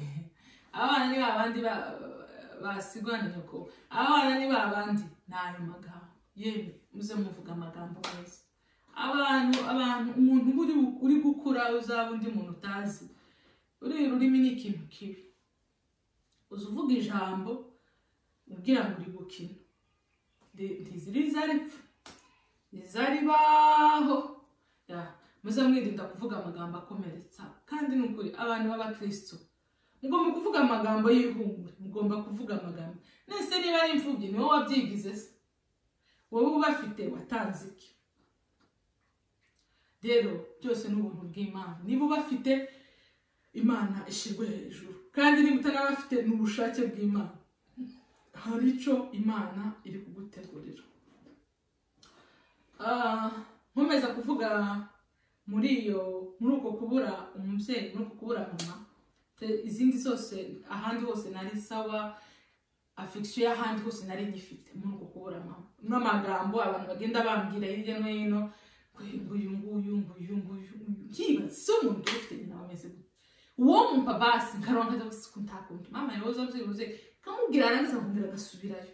aba bana ni babandi basigwa na nyoko, aba bana ni babandi. N'ayo magambo yemwe, muze muvuga amagambo meza. Abantu umuntu uri gukura uzaba undi muntu utazi. Uri rurimi ni ikintu kibi, uza uvuga ijambo ubwira ngo uri gukina, ntiziri zaribaho. Muze mwirinda kuvuga amagambo akomeretsa. Kandi ni ukuri abantu b'abakristo mugomba kuvuga amagambo y'ihumure, mugomba kuvuga amagambo. Nese niba ari imfubyi ni wowe wabyigize se? Wowe ubafite watanze iki? Rero byose ni ubuntu bw'Imana. Niba ubafite, Imana ishirwe hejuru, kandi niba utanabafite ni ubushake bw'Imana. Hari icyo Imana iri kugutegurira. Nkomeza kuvuga muri uko kubura umubyeyi, muri uko kubura mama, izindi zose ahandi hose nari sawa, affection y'ahandi hose nari nyifite. Muri uko kubura mama n'amagambo abantu bagenda bambwira hirya no hino, nguyu nguyu nguyu nguyu, nkibaza umuntu ufite nyina wameze gute, uwo mumpa basi nkaronka ndakuntu mama yoza byibuze kamubwira, arangiza kumbwira agasubirayo.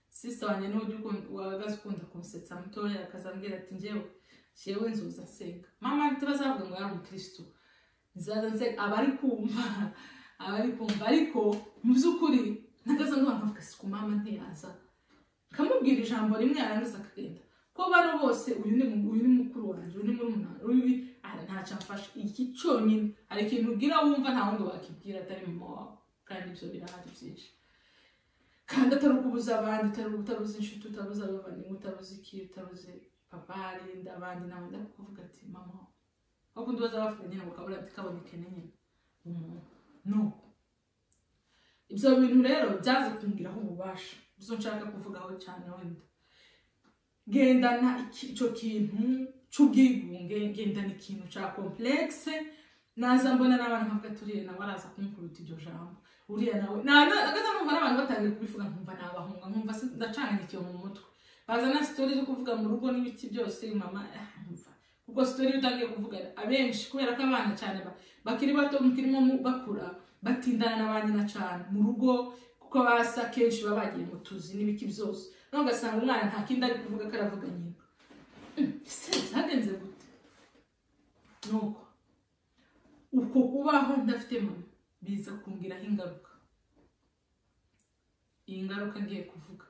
Sisa wanjye n'uburyo wahagaze ukunda kunsetsa mutoya, akazambwira ati njyewe jewe nzoza nsenga mama, ntibazavuga ngo yari umukristo, nzaza nsenga. Abari kumva ariko mu by'ukuri nagaza ngo nkavuga siku mama ntiyaza, nkamubwira ijambo rimwe yarangiza akagenda. Ko bano bose uyu ni mukuru wanjye, uyu ni murumuna, uyu ntacyo amfasha. Iki cyonyine hari ikintu ubwira wumva nta wundi wakibwira atari mama wawe, kandi ibyo birahari byinshi. Kandi atari ukubuza abandi, utabuze inshuti, utabuze abavandimwe, utabuze iki, utabuze papa, arinda abandi n'abandi, ariko kuvuga ati mama aho kundi baza bavuga nyine ngo kabura ati kaboneke nyine umuntu. Nuko ibyo bintu rero byaze kungiraho ububasha, ibyo nshaka kuvugaho cyane wenda. Gendana icyo kintu cy'ubwigunge, gendana ikintu cya complexe. Naza mbona n'abantu nkavuga turiye nawe araza kumukubita iryo jambo, uriya nawe nagaza numva n'abantu batangiye kubivuga, nkumva nabahunga, nkumva ndacanganyikiwe mu mutwe. Bazana story zo kuvuga mu rugo n'ibiki byose mama, nkumva kuko story utangiye kuvuga abenshi kubera ko abana cyane bakiri bato mukirimo bakura batindana na ba nyina cyane mu rugo, kuko basa kenshi baba bagiye mu tuzi n'ibiki byose, none ugasanga umwana nta kindi ari kuvuga ko aravuga nyina. Ese byagenze gute? Nuko uko kubaho ndafite mama biza kungiraho ingaruka. Iyi ngaruka ngiye kuvuga,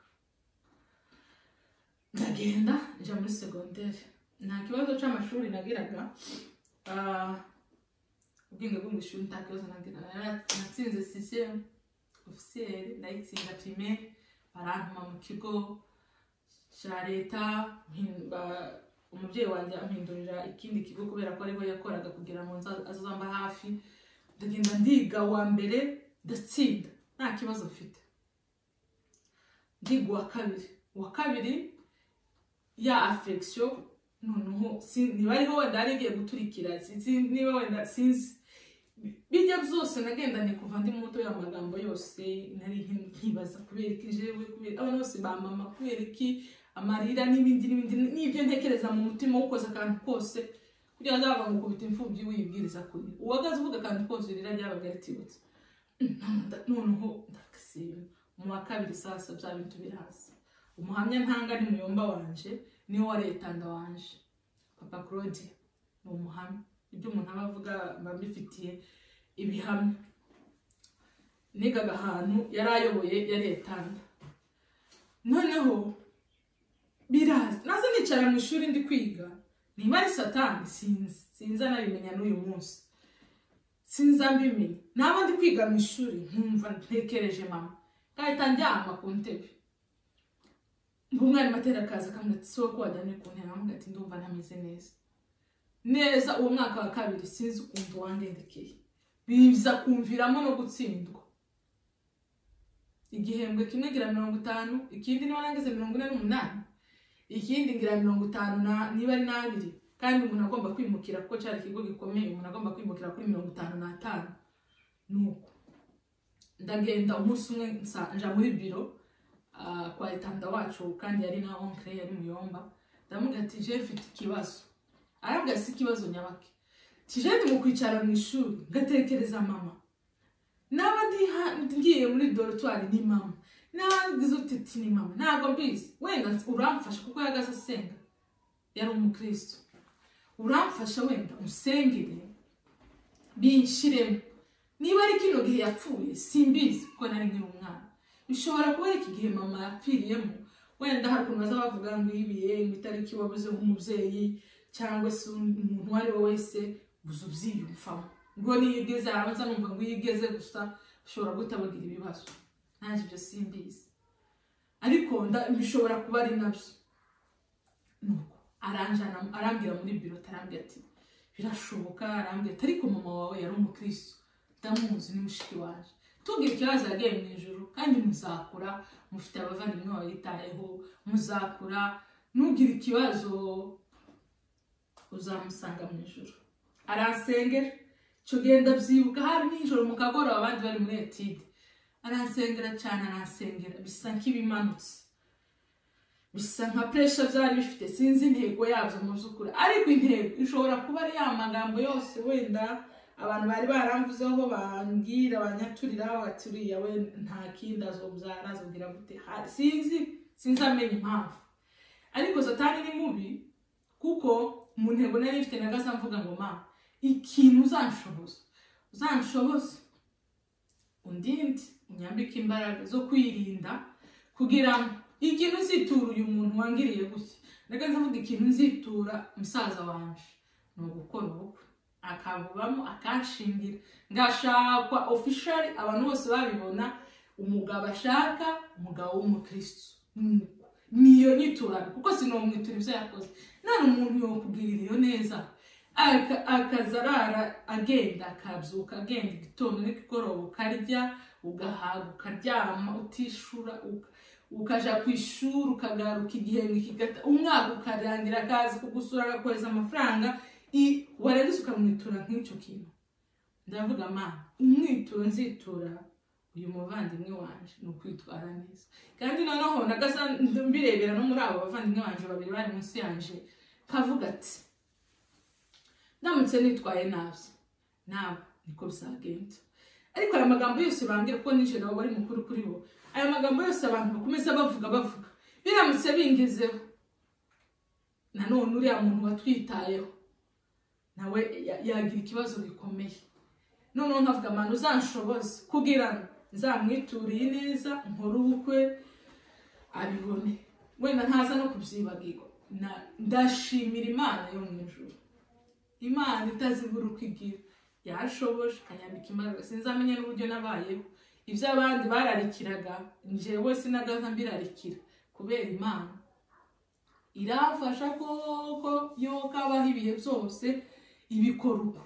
ndagenda nja muri secondaire, nta kibazo cy'amashuri nagiraga, ubwenge bwo mu ishuri nta kibazo nagiraga. Natsinze 6e officiel, ndayitsinda primaire, barantuma mu kigo cya leta, umubyeyi wanjye ampindurira ikindi kigo kubera ko ariho yakoraga kugira ngo azazamba hafi. Ndagenda ndiga wa mbere ndatsinda nta kibazo mfite. Ndiga uwa kabiri ya affection noneho niba ariho wenda yari igiye guturikira, niba wenda sinzi, bijya byose nagendanye kuva ndi muto y'amagambo yose nari nkibaza kubera iki jewe, kubera abantu bose ba mama, kubera iki amarira n'ibindi n'ibindi n'ibyo ntekereza mu mutima ukoze akantu kose kugira ngo azaba ngukubita imfubyi wibwiriza kuri uwagaze uvuga akantu kose rira ryabaga ritibutse. Noneho ndakasiba mu wa kabiri sasa bya bintu biraza. Umuhamya ntanga ni muyomba wanje, niwe wa letanda wanje, papa Claude ni umuhamya. Ibyo umuntu aba avuga mbifitiye ibihamya. Nigaga ahantu yari ayoboye ya letanda. Noneho biraza naza nicara nicara mu ishuri ndi kwiga, niba ari Satani sinzi anabimenya n'uyu munsi, sinza mbimenya. Naba ndi kwiga mu ishuri nkumva ntekereje mama, ngahita ndyama ku ntebe. Umwarimu atera akaza akamubwira ati si wowe ko wajyanye ku ntebe, aramubwira ati ndumva ntameze neza neza. Uwo mwaka wa kabiri sinzi ukuntu wangendekeye, biza kumviramo no gutsindwa. Igihembwe kimwe ngira 50, ikindi niba nangize 48, ikindi ngira 50 niba ari 2. Kandi umuntu agomba kwimukira kuko cyari ikigo gikomeye, umuntu agomba kwimukira kuri 55. Nuko ndagenda umunsi umwe nja muri biro kwa etanda wacu, kandi yari na oncle yari muyomba. Ndamubwira ati je mfite ikibazo. Arambwira si ikibazo nyabake, tije ndi mu kwicara mu ishuri ngatekereza mama, naba ngiye muri dortoir ni mama, naba ngize utiti ni mama, ntabwo mbizi, wenda uramfasha kuko yagaze asenga, yari umukristo, uramfasha wenda usengere binshiremo. Niba ari kino gihe yapfuye simbizi kuko nari nkiri umwana, bishobora kuba ari iki gihe mama yapfiriyemo. Wenda hari ukuntu baza bavuga ngo ibiye ngo itariki wabuze nk'umubyeyi cyangwa se umuntu uwo ari we wese uza ubyiyumvamo, ngo niyo igeze arabanza numva ngo iyo igeze gusa ushobora guhita bagira ibibazo. Nanjye ibyo simbizi, ariko bishobora kuba ari nabyo. Nuko aranjana arambwira muri biro, arambwira ati birashoboka, arambwira ati ariko mama wawe yari umukristo, ndamuzi ni mushiki waje, tubwira ikibazo yagiye mu ijuru, kandi muzakura mufite abavandimwe babitayeho, muzakura nugira ikibazo uzamusanga mu ijuru. Aransengera icyo gihe ndabyibuka, hari nijoro mu kagoroba abandi bari muri etide, aransengera cyane, aransengera bisa nk'ibimanutse, bisa nka pressure byari bifite, sinzi intego yabyo mu by'ukuri, ariko intego ishobora kuba ari ya magambo yose wenda abantu bari baramvuzeho, bangira banyaturira bati uriya we nta kindi azobyara azobwira gute, sinzi amenya impamvu. Ariko Satani ni mubi, kuko mu ntego nari mfite nagaza mvuga ngo ma ikintu uzanshoboza undinde, unyambike imbaraga zo kwirinda, kugira ngo ikintu nzitura uyu muntu wangiriye gutya, nagaza mvuga ikintu nzitura musaza wanje ni ugukora ubukwe, akabubamo akanshingira, ngashakwa officially abantu bose babibona, umugabo ashaka umugabo w'umukristo, niyo nyiturano, kuko sinomwitura ibyo yakoze. None umuntu yokugirira iyo neza akazarara agenda akabyuka agenda igitondo n'ikigoroba, ukarya ugahaga ukaryama utishura, ukaja ku ishuri ukagaruka igihembwe kigata, umwaka ukarangira akazi kugusura agakohereza amafaranga, warangiza ukamwitura nk'icyo kintu. Ndavuga ma umwituro nzitura uyu muvandimwe wanje ni ukwitwara neza. Kandi noneho nagaza mbirebera no muri abo bavandimwe banje babiri bari munsi yanje, kavuga ati ndamutse nitwaye nabi nawe niko bizagenda. Ariko aya magambo yose bambwira, kuko nije nabo bari mukuru kuri bo, aya magambo yose abantu bakomeza bavuga biramutse bingezeho, nanone uriya muntu watwitayeho nawe yagira ikibazo gikomeye. Noneho nkavuga amana uzanshoboze kugira ngo nzamwituriye neza, nkore ubukwe abibone, wenda ntaza no kubyibagirwa. Ndashimira Imana yo mu ijuru, Imana itazibura uko igira, yashoboje ikanyambika imbaraga, sinzamenya n'uburyo nabayeho. Ibyo abandi bararikiraga njyewe sinagaza mbirarikira, kubera Imana irafasha koko yo kabaho ibihe byose ibikora uko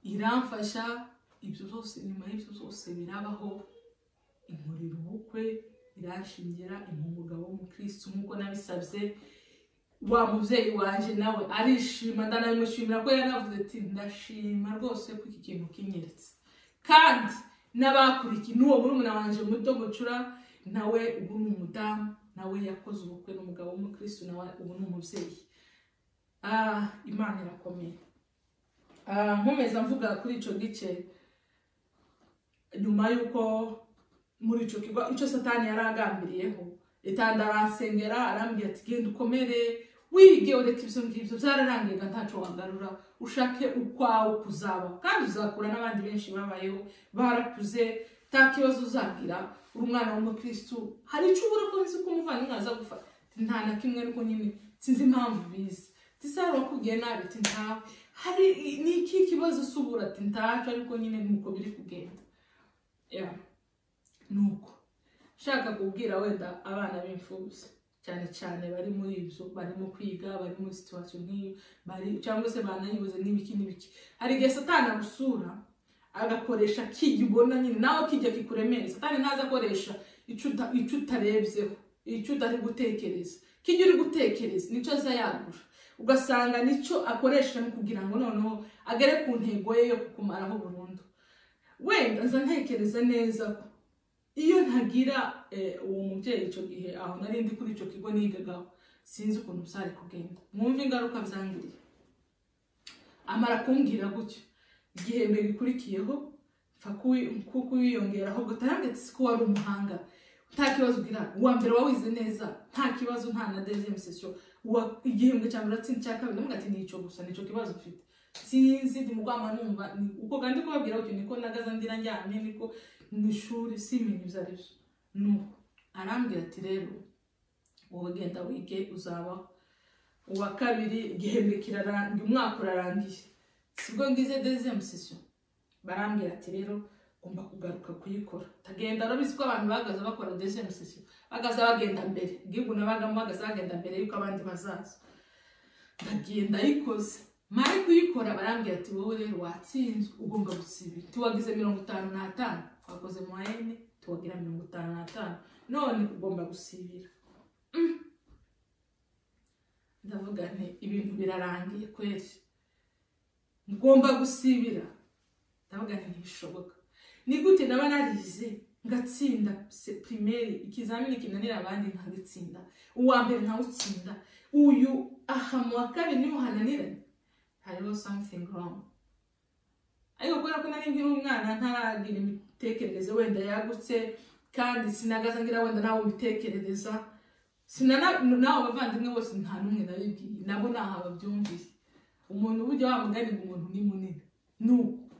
iramfasha. Ibyo byose nyuma y'ibyo byose birabaho, inkorera ubukwe, iranshingira, impa umugabo w'umukristo nk'uko nabisabye. Wa mubyeyi wanje nawe arishima, ndanamushimira ko yaravuze ati ndashima rwose ko iki kintu kinyeretse. Kandi n'abakurikiye n'uwo murumuna wanje muto gucura nawe ubu ni umudamu, nawe yakoze ubukwe n'umugabo w'umukristo, nawe ubu ni umubyeyi. Imana irakomeye. Nkomeza mvuga kuri ico gice, nyuma yuko muri ico kigo ico Satani yaragambiriyeho, itanda aransengera arambwira ati genda ukomere wige ureke ibyo ngibyo byararangiye ntaco wagarura, ushake ukwawe kuzaba, kandi uzakura n'abandi benshi babayeho barakuze, nta kibazo uzagira, uri umwana w'umukristo, hari ico ubura ko nzi ko umuvandimwe aza gufata. Nta na kimwe, ariko nyine sinzi impamvu biza. Ati: "Se wakubwiye nabi?" Ati: "Ntawe." "Hari ni iki kibazo usubura?" Ati: "Ntaco, ariko nyine nuko biri kugenda." Yeah. Nuko nshaka kubwira wenda abana b'imfubyi, cyane cyane bari muri ibyo, barimo kwiga, bari muri situation nk'iyo bari, cyangwa se banayibuze n'ibiki n'ibiki, hari igihe Satani agusura agakoresha kijya ubona nyine nawe kijya kikuremera. Satani ntaza akoresha icyo utarebyeho, icyo utari gutekereza. Kijya uri gutekereza nicyo aza yagura, ugasanga nicyo akoresha mu kugira ngo noneho agere ku ntego ye yo kukumaraho burundu. Wenda nza ntekereza neza ko iyo ntagira uwo mubyeyi icyo gihe aho nari ndi kuri icyo kigo nigagaho, sinzi ukuntu byari kugenda. Mwumve ingaruka byangiriye. Amara kumbwira gutyo, igihembwe gikurikiyeho mfa kuwiyongeraho gutarambye. Ko wari umuhanga, nta kibazo ugira, uwa mbere wawize neza, nta kibazo, nta na deuxième session, igihembwe cya mbere atsinda, icya kabiri. Ndavuga ati: "Nicyo gusa, nicyo kibazo ufite." Sinzi, ndi mugwama numva uko kandi kubabwira gutyo niko nagaza ndira njyamye, niko mu ishuri simenye ibyo ari byo. Nuko arambwira ati: "Rero wowe genda wige, uzabaho uwa kabiri." Igihembwe kirarangiye, umwaka urarangiye, sibwo ngize deuxième session. Barambwira ati: "Rero ugomba kugaruka kuyikora." Tagenda, urabizi ko abantu bagaza bakora deuxième session bagaza bagenda mbere, igihugu nabagamo bagaza bagenda mbere yuko abandi bazaza. Ndagiye ndayikoze, mare kuyikora barambwira ati: "Wowe rero watsinzwe, ugomba gusibira. Tuwagize 55, twakoze moyenne tuwagira 55, none ugomba gusibira." Ndavuga nti: "Ibintu birarangiye kweri, ngomba gusibira." Ndavuga nti: "Ntibishoboka, ni gute naba narize ngatsinda primaire, ikizamini kinanira abandi nkagitsinda, uwa mbere nkawutsinda, uyu aha mu wa kabiri niho hananiranye? Hariho something wrong." Ariko kubera ko nari nkiri umwana, ntaragira imitekerereze wenda yagutse, kandi sinagaza ngira wenda nawe mbitekerereza, sinana nawe abavandimwe bose nta n'umwe nabibwiye, nabo naha babyumvise. Umuntu burya wa mugani ngo umuntu ni munini. Nuko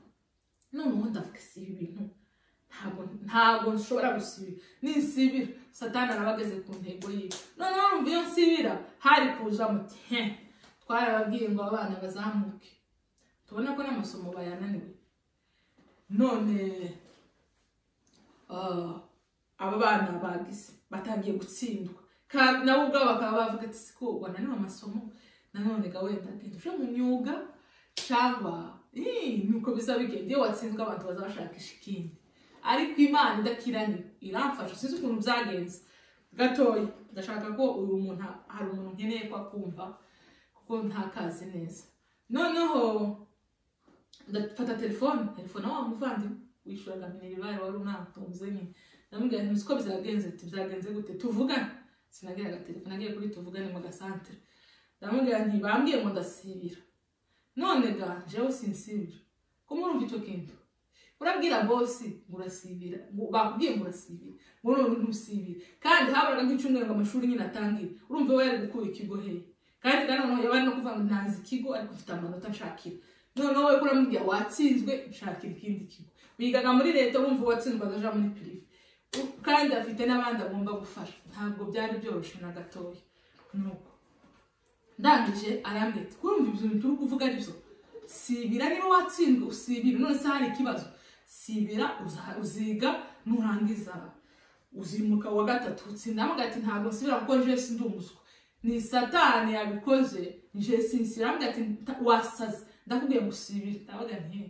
noneho ndavuga: "Si ibi bintu, ntabwo nshobora gusibira. Ninsibira Satani araba ageze ku ntego yiwe." Noneho urumva iyo nsibira hari kuza muti: "He, twarababwiye ngo abana bazamuke, tubona ko n'amasomo bayananiwe, none aba bana bagize batangiye gutsindwa." Kandi nabo ubwabo bakaba bavuga ati: "Siko wananiwe amasomo, nanone ga wenda genda uje mu myuga." Cyangwa nuko biza bigenda iyo watsinzwe, abantu baza bashakisha ikindi. Ariko Imana idakiranye iramfasha, sinzi ukuntu byagenze gatoya. Ndashaka ko uyu muntu, hari umuntu nkeneye ko akumva kuko ntakazi neza. Noneho ndafata telefone, telefone wa muvandimwe wishyuraga minerval wari unantunze nyine. Ndamubwira nti: "Uzi ko byagenze?" Ati: "Byagenze gute?" Tuvugane. Sinagiraga telefone, nagiye kuri tuvugane mu gasantere. Ndamubwira nti: "Bambwiye ngo ndasibira, none ga jewe sinsibira." Ko murumva icyo kintu, urabwira boss ngo urasibira, ngo bakubwiye ngo urasibira, ngo none ntusibire, kandi haburaga nk'icyumweru ngo amashuri nyine atangire. Urumva we yari gukura ikigo hehe? Kandi noneho yaba ari no kuvuga ngo ntazi ikigo, ariko mfite amanota, nshakira. Noneho we kuramubwira watsinzwe, nshakira ikindi kigo. Bigaga muri leta, urumva uwatsinzwe azaja muri privé, kandi afite n'abandi agomba gufasha. Ntabwo byari byoroshye na gatoya. Nuko ndangije arambwira ati: "Kurumva ibyo bintu turi kuvuga ari byo, sibira. Niba watsinzwe usibira, none se hari ikibazo? Sibira, uziga, nurangiza uzimuka wa gatatu utsinda." Aramubwira ati: "Ntabwo nsibira kuko nje sindi umuswa, ni Satani yabikoze, nje sinsibira." Aramubwira ati: "Wasaze, ndakubwiye ngo usibire." Ndavuga nti: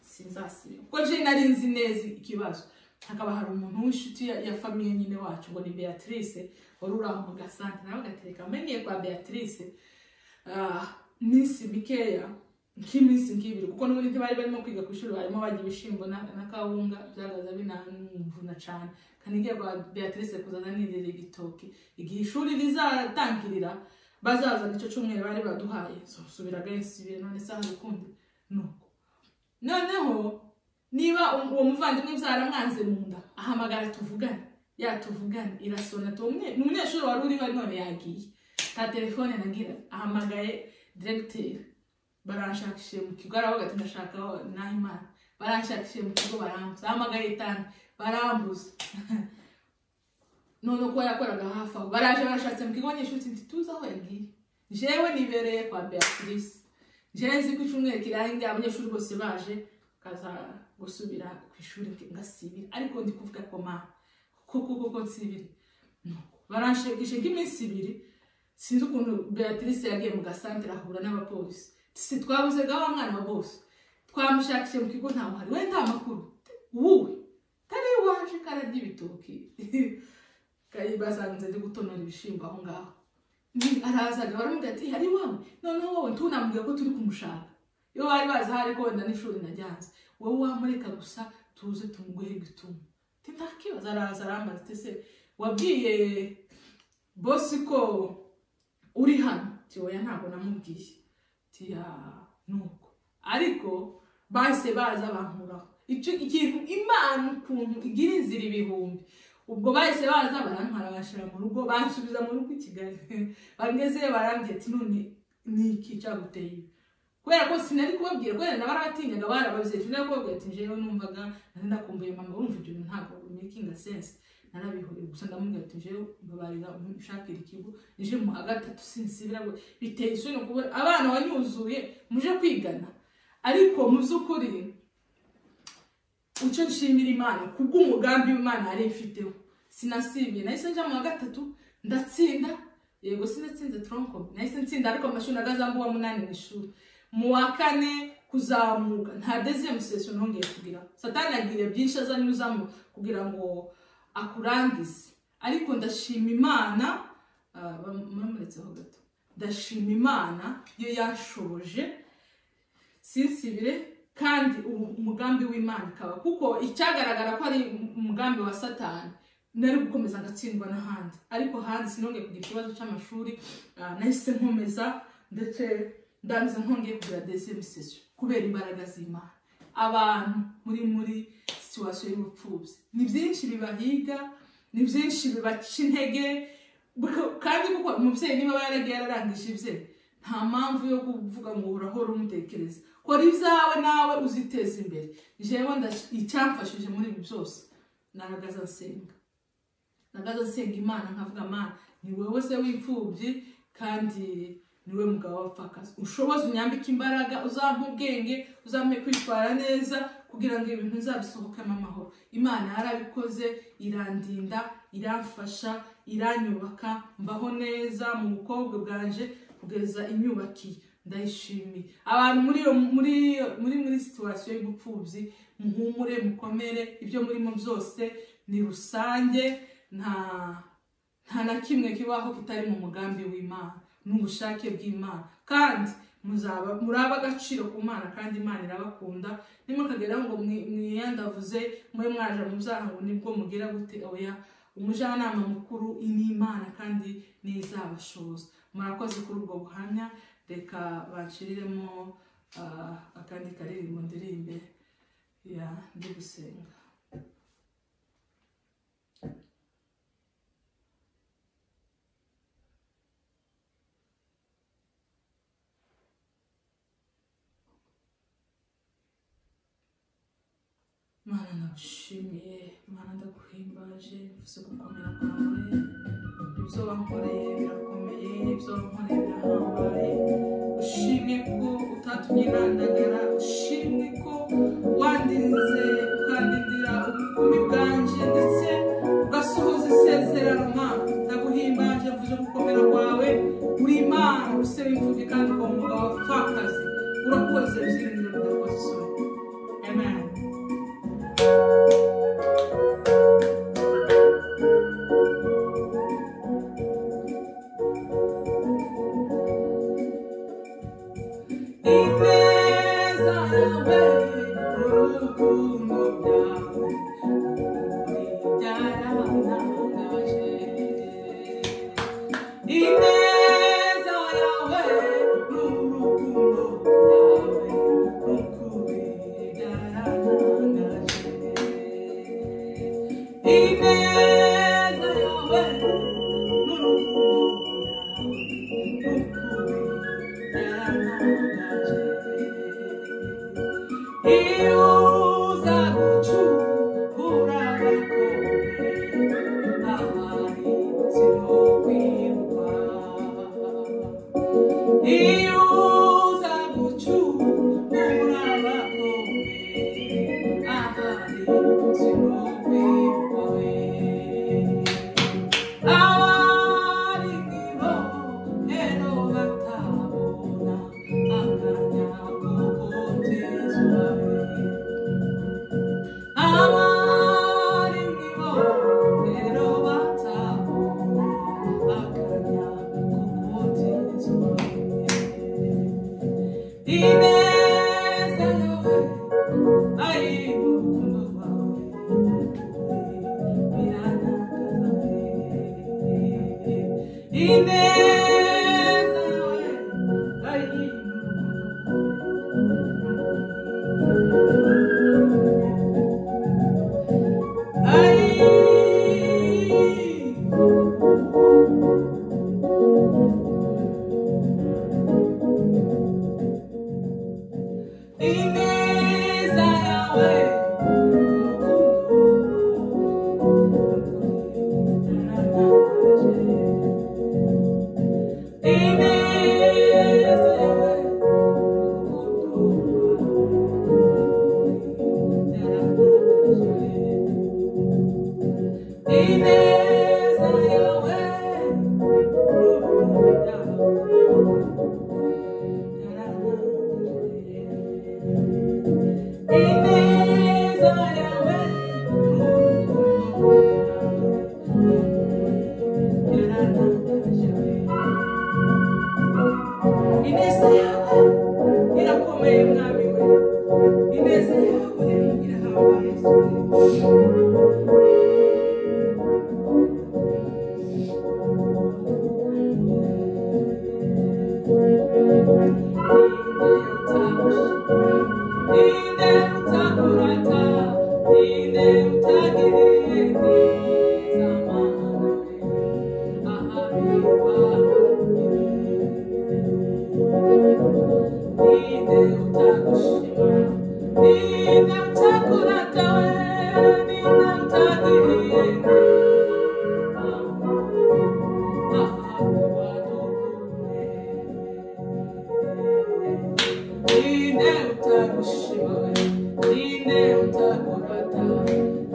"Sinzasibira," kuko nje nari nzi neza ikibazo. Hakaba hari umuntu w'inshuti ya famille nyine wacu ngo ni Beatrice, wari uri aho mu gasante. Nawe agatereka amenyeye kwa Beatrice minsi mikeya, nk'iminsi nk'ibiri, kuko n'ubundi ntibari barimo kwiga ku ishuri, barimo bajya ibishimbo na kawunga, byagaza binamvuna cyane. Kandi ngiye kwa Beatrice kuzaza nirira igitoki igihe ishuri rizatangirira, bazazana icyo cyumweru bari baduhaye. Subiraga nsibire, none se hari ukundi? Nuko noneho niba uwo muvandimwe byaramwanze mu nda, ahamagara tuvugane, yatuvugane irasona. Ni umunyeshuri wari uriho none yagiye, nta telefone nagira. Ahamagaye directeur: "Baranshakishije mu kigo." Aravuga ati: "Ndashaka Nahimana." "Baranshakishije mu kigo barambuza." Ahamagaye itanu, barambuza. None ko yakoraga hafi aho, baraje barashatse mu kigo abanyeshuri ntituzi aho yagiye. Jewe nibereye kwa Beatrice, jewe nzi ko icyumweru kirangiye abanyeshuri bose baje kaza gusubira ku ishuri ngasibira, ariko ndi kuvuga ko ma koko nsibire. Baranshekishe nk'iminsi ibiri, sinzi ukuntu Beatrice yagiye mu gasantere ahura n'abapolisi. Si twabuze ga wa mwana wa bose, twamushakishe mu kigo ntawe uhari, we nta makuru, wuwe tari waje kararya ibitoki basanze ndi gutonora ibishimbo aho ngaho. Arazaga baramubwira ati hari wawe, noneho wowe ntunamubwira ko turi kumushaka, iyo bari bazi ahari ko wenda n'ishuri najyanze, wowe wamureka gusa tuze tumuguhe gituma. Ntakibazo. Araza arambaza ati se wabwiye bosi ko uri hano? Ati oya ntabwo namubwiye. Ati nuko ariko bahise baza bankuraho icyo ikintu. Imana ukuntu igira inzira ibihumbi. Ubwo bahise baza barantwara bashira mu rugo, bansubiza mu rugo i Kigali. Bangezeyo barambwira ati none ni iki cyaguteye? Kubera ko sinari kubabwira, kubera na barabatinyaga barababyeyi, sinari kubabwira ati njyewe numvaga ndakumbuye mama, urumva ibyo bintu ntabwo making sense, narabihuriye gusa. Ndamubwira ati njyewe mbabarira unshakira ikigo, nije mu wa gatatu sinsibira, biteye isoni kubona abana wanyuzuye muje kwigana. Ariko mu by'ukuri icyo nshimira Imana kubw'umugambi w'Imana yari ifiteho, sinasibiye, nahise nja mu wa gatatu ndatsinda. Yego sinatsinze tronco, nahise nsinda, ariko amashuri nagazambu wa munani mu ishuri. Mu wa kane kuzamuka nta deuxième session nongeye kugira. Satani agira byinshi azanyuzamo kugira ngo akurangize, ariko ndashima Imana, bamuretseho gato, ndashima Imana yo yashoboje sinsibire, kandi umugambi w'Imana ikaba, kuko icyagaragara ko ari umugambi wa Satani nari gukomeza ngatsindwa n'ahandi, ariko handi sinongeye kugira ikibazo cy'amashuri. Nahise nkomeza ndetse ndangiza ntongeye kugira deuxième session kubera imbaraga z'Imana. Abantu muri situation y'ubupfubyi ni byinshi bibahiga, ni byinshi bibaca intege, kandi kuko umubyeyi niba yaragiye yararangije ibye, nta mpamvu yo kuvuga ngo urahora umutekereza. Kora ibyawe nawe uziteza imbere. Jewe icyamfashije muri ibi byose, naragaza nsenga, nagaza nsenga Imana nkavuga Mana ni wowe se w'imfubyi kandi niwe mugabo w'abapfakazi, ushoboze unyambike imbaraga, uzampe ubwenge, uzampe kwitwara neza kugira ngo ibintu nzabisohokemo amahoro. Imana yarabikoze, irandinda, iramfasha, iranyubaka, mbaho neza mu bukobwa bwanje kugeza inyubakiye. Ndayishimiye. Abantu muri situation y'ubupfubyi, muhumure, mukomere, ibyo murimo byose ni rusange, nta na kimwe kibaho kitari mu mugambi w'Imana n'ubushake bw'Imana, kandi muzaba muraba agaciro ku Mana, kandi Imana irabakunda. Nimukagera ngo mwiyandavuze mwe mwaje mu byaha ngo nibwo mugira gute, oya, umujyanama mukuru ni Imana kandi nizabashoboza. Murakoze kuri ubwo buhamya. Reka banshiriremo akandi karirimbo ndirimbe ya ndi gusenga. Mana ndagushimiye, Mana ndaguhimbaje, mvuze gukomera kwawe, ibyo wankoreye birakomeye, ibyo wankoreye birahambaye. Ushimwe ko utatumye nandagara, ushimwe ko wandinze ukandindira ubukumi bwanje ndetse ugasohoza isezerano. Mana ndaguhimbaje, mvuze gukomera kwawe, uri Imana use w'imfubyi kandi ukaba umugabo w'abapfakazi. Urakoze byiringiro bidakoze isoni. Amen. Ineza yawe urukundo rwawe byarantangaje, ineza yawe n'urukundo rwawe n'ukuri byarantangaje, ineza yawe n'urukundo rwawe n'ukuri byarantangaje. Iyo uza gucungura abakomeye, ahari Sinokwibukwa. Iyo uza gucungura abakomeye, ahari sinokwibukwa we. Abari mw'ibohero batabona akanya ko kotezwa we. Abari mw'ibohero batabona akanya ko kotezwa we. Ineza yawe, ayi urukundo rwawe, birantangaza we. Ineza yawe, ayi urukundo rwawe. Ayi. Ineza yawe, urukundo rwawe, ineza yawe, urukundo rwawe, ineza yawe, urukundo ineza yawe, urukundo rwawe, ineza yawe irakomeye mwami we, ineza yawe irahambaye. Ninde utakurata, ninde utagiriye neza Mana we, ahari wadukuye. Ninde utagushima, ninde utakurata we, ninde utagiriye neza Mana, ahari wadukuye. Ninde utagushima we, ninde utakurata,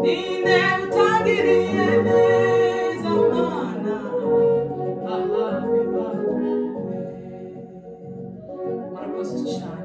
ninde utagiriye neza Mana, ahabi wadukuye. Murakoze cyane.